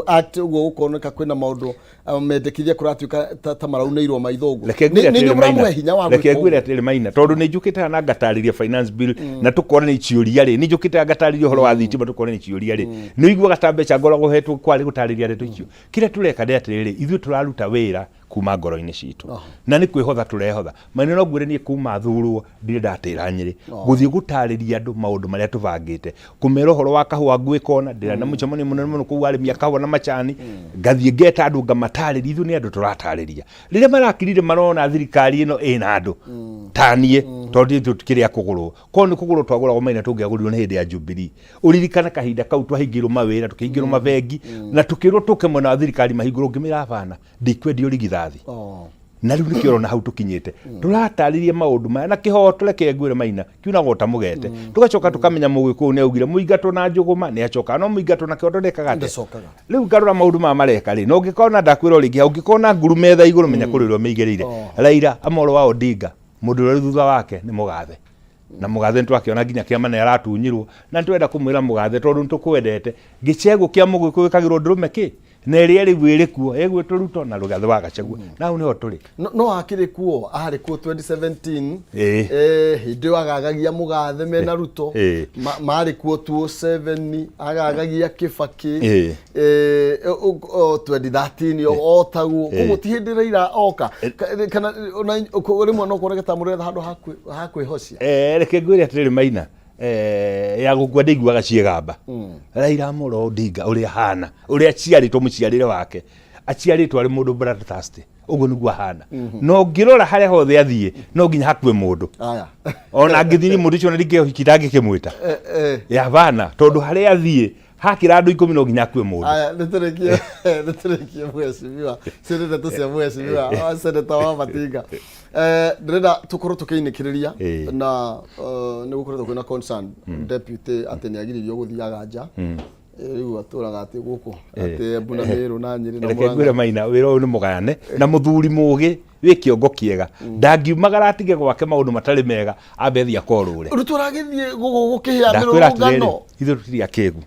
Act ũguo, gũkoneka kwĩna maũndũ mendekithia kũratuĩka ta maraunĩirwo maitho ũguo. Reke ngwĩre Nĩ atĩrĩrĩ inyuĩ mũramũhe Maina, hinya wa reke gwĩka ngwĩre ũguo? atĩrĩrĩ Maina, tondũ nĩ njũkĩte haha na ngatarĩria finance bill na tũkorania ciũria rĩ, nĩ njũkĩte haha ngatarĩria ũhoro wa thitima, tũkorania ciũria rĩ, nĩ ũiguaga ta mbeca ngoragwo hetwo kwarĩ gũtarĩria ndeto icio. Kĩrĩa tũreka nĩ atĩrĩrĩ, ithuĩ tũraruta wĩra kuma ngoro-inĩ citũ na nĩ kwĩhotha tũrehotha. Maina, no ngwĩre niĩ kuma thurwo ndirĩ ndatĩra Nyĩrĩ gũthiĩ gũtarĩria andũ maũndũ marĩa tũbangĩte, kũmera ũhoro wa kahũa ngwĩka, ona ndĩra na mũcemanio mũnene mũno kũu arĩmi a kahũa na macani, ngathiĩ ngeta andũ ngamatarĩria. Ithuĩ nĩ andũ tũratarĩria rĩrĩa marakirire marona thirikari ĩno ĩna andũ ta niĩ, tondũ ithuĩ tũtikĩrĩ a kũgũrwo. Korwo nĩ kũgũrwo twagũragwo Maina, tũngĩagũrirwo nĩ hĩndĩ ya Jubilee. Ũririkane kahinda kau twahingĩirwo mawĩra, tũkĩhingĩrwo mabengi na tũkĩrwo tũke mwena wa thirikari mahingũrwo, ngĩmĩra abana, ndikwendio rigithathi. Na rĩu nĩkĩo ũrona hau tũkinyĩte, tũratarĩria maũndũ maya na kĩhoto. Reke ngwĩre Maina, kiunagwo ta mũgete. Tũgacoka tũkamenya mũgĩkũyũ nĩ augire mũingatwo na njũgũma nĩ acokaga, no mũingatwo na kĩhoto ndekaga atĩa? Ndacokaga. Rĩu ngarora maũndũ maya mareka rĩ, na ũngĩkona ndakwĩra o rĩngĩ hau, ũngĩkona nguru metha igũrũ, menya kũrĩ ũrĩa ũmĩigĩrĩire. Raila Amolo wa Odinga, mũndũ ũrĩa ũrĩ thutha wake nĩ mũgathe, na mũgathe nĩ twakĩona nginya kĩama nĩ aratunyirwo, na nĩ tũrenda kũmwĩra mũgathe, tondũ nĩ tũkwendete, gĩcegũ kĩa mũgĩkũyũ gĩkagĩrwo ndũrũme kĩ na ĩrĩa rĩu ĩrĩ kuo ĩgwĩtwo Ruto na Rũgathe wa Gachagua, na hau nĩho tũrĩ. No akĩrĩ kuo, arĩ kuo 2017. Hĩndĩ ĩyo agagagia mũgathe mena Ruto. Marĩ kuo 2007 agagagia Kĩbakĩ. 2013 o taguo. Koguo ti hĩndĩ Raila oka. Kana ona rĩmwe no kuoneke ta mũretha handũ ha kwĩhocia. Reke ngwĩre atĩrĩrĩ Maina, ya gũkua ndĩiguaga ciĩgamba. Raila Amolo Odinga ũrĩa hana, ũrĩa aciarĩtwo, mũciarĩre wake, Aciarĩtwo arĩ mũndũ bloodthirsty, ũguo nĩguo ahana. Na ũngĩrora harĩa hothe athiĩ, no nginya hakue mũndũ. Aya. Ona angĩthiĩ nĩ mũndũ ũcio, ona rĩngĩ ũhiki ndangĩkĩmwĩta. Yabana, tondũ harĩa athiĩ hakĩra andũ 10, no nginya akue mũndũ. Aya, nĩtũrĩkie mheshimiwa, cio nĩ ndeto cia mheshimiwa seneta wa Matinga. Ndĩrenda tũkorwo tũkĩinĩkĩrĩria na nĩ gũkoretwo kwĩna concern deputy atĩ nĩ agiririo gũthiaga nja. Rĩu atũraga atĩ gũkũ atĩ Embu na Mĩrũ na Nyĩrĩ na Reke Murang'a. Ngwĩre Maina, wĩra ũyũ nĩ mũgayane na mũthuri mũgĩ wĩ kĩongo kĩega ndangiumagara atige gwake maũndũ matarĩ mega, ambe thiĩ akorũre. Rĩu tũragĩthiĩ gũkũ gũkĩhĩa Ndakwĩra atĩrĩrĩ, mĩrũrũngano. Ithuĩ tũtirĩ akĩgu.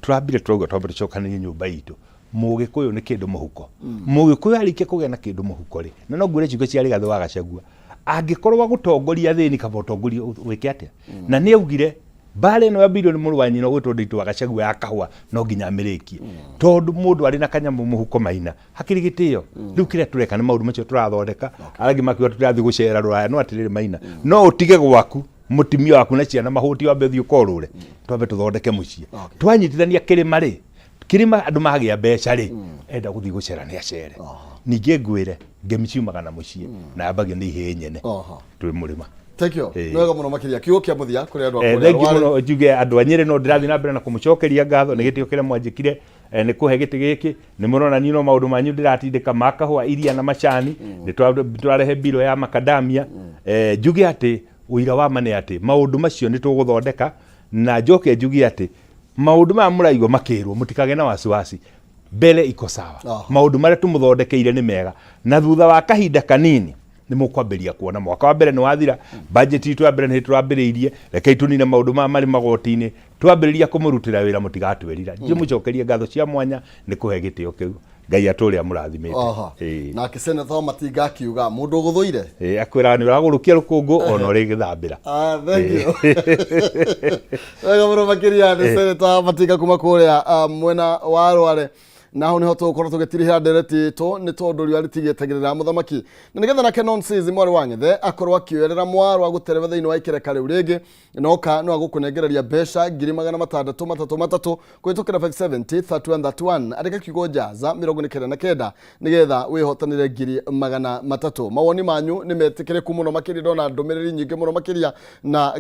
Tũrambire tũrauga twambe tũcokanĩrie nyũmba itũ. Mũgĩkũyũ nĩ kĩndũ mũhuko. Mũgĩkũyũ arĩkia kũgĩa na kĩndũ mũhuko rĩ, na no ngwĩre ciugo cia Rigathĩ wa Gachagua, angĩkorwo agũtongoria thĩni kaba ũtongoria wĩke atĩa, na nĩ augire mbara ĩno yambĩrĩirio nĩ mũrũ wa nyina ũgwĩtwo Nditũ wa Gachagua ya kahũa, no nginya amĩrĩkie, tondũ mũndũ arĩ na kanyamũ mũhuko, Maina, hakĩrĩ gĩtĩo. Rĩu kĩrĩa tũreka nĩ maũndũ macio tũrathondeka. Arĩa angĩ makiuga tũrathiĩ gũcera rũraya, no atĩrĩrĩ Maina, no ũtige gwaku mũtumia waku na ciana mahũti, wambe ũthiĩ ũkorũre. Twambe tũthondeke mũciĩ, twanyitithania kĩrĩma rĩ, kĩrĩma andũ magĩa mbeca rĩ, enda gũthiĩ gũcera nĩ acere. Ningĩ ngwĩre ngemi ciumaga na mũciĩ na yambagio nĩ ihĩĩ nyene. Twĩ mũrĩma. Thank you. Nĩ wega mũno makĩria. Kiugo kĩa mũthia kũrĩ andũ a kũrĩa Thengiũ Rware. mũno. Njuge andũ a Nyĩrĩ no ndĩrathiĩ na mbere na kũmũcokeria ngatho nĩ gĩtĩo kĩrĩa mwanjĩkire, nĩ kũhe gĩtĩ gĩkĩ. Nĩ mũrona niĩ no maũndũ manyu ndĩratindĩka ma kahũa, iria na macani. Nĩ tũrarehe mbiro ya makadamia. Njuge atĩ ũira wa ma nĩ atĩ maũndũ macio nĩ tũgũthondeka, na njoke njuge atĩ maũndũ maya mũraigua makĩrwo, mũtikagĩe na wasiwasi, mbere iko sawa. Maũndũ marĩa tũmũthondekeire nĩ mega, na thutha wa kahinda kanini nĩ mũkwambĩrĩria kuona. Mwaka wa mbere nĩ wathira, budget itũ ya mbere nĩ tũrambĩrĩirie. Rekei tũnine maũndũ maya marĩ magoti-inĩ, twambĩrĩria kũmũrutĩra wĩra mũtigatwĩrira. Njĩmũcokerie ngatho cia mwanya nĩ kũhe gĩtĩo kĩu. Ngai atũre amũrathimĩte. Nake seneta wa Matinga akiuga mũndũ ũgũthũire Ĩĩ, akwĩraga nĩ ũragũrũkia rũkũngũ ona ũrĩgĩthambĩra. Ah, thank you. Wega mũno makĩria nĩ seneta wa Matinga kuma kũrĩa mwena wa Rware. Na hau niho tũgũkorwo tũgĩtirihĩra ndereti itũ, nĩ tondũ riũa rĩtigĩtagĩrĩra mũthamaki, na nĩgetha nake Nonsizi mwarĩ wa Ng'ethe akorwo akĩoerera mwaro agũterebe thĩinĩ wa ikereka rĩu rĩngĩ noka no agũkũnengereria mbeca 633 kũhĩtũkĩra 570 31 31. Andĩka kiugo jaza 99 nĩgetha wĩhotanĩre 300,000. Mawoni manyu nĩ metĩkĩrĩku mũno makĩria, ndona ndũmĩrĩri nyingĩ mũno makĩria na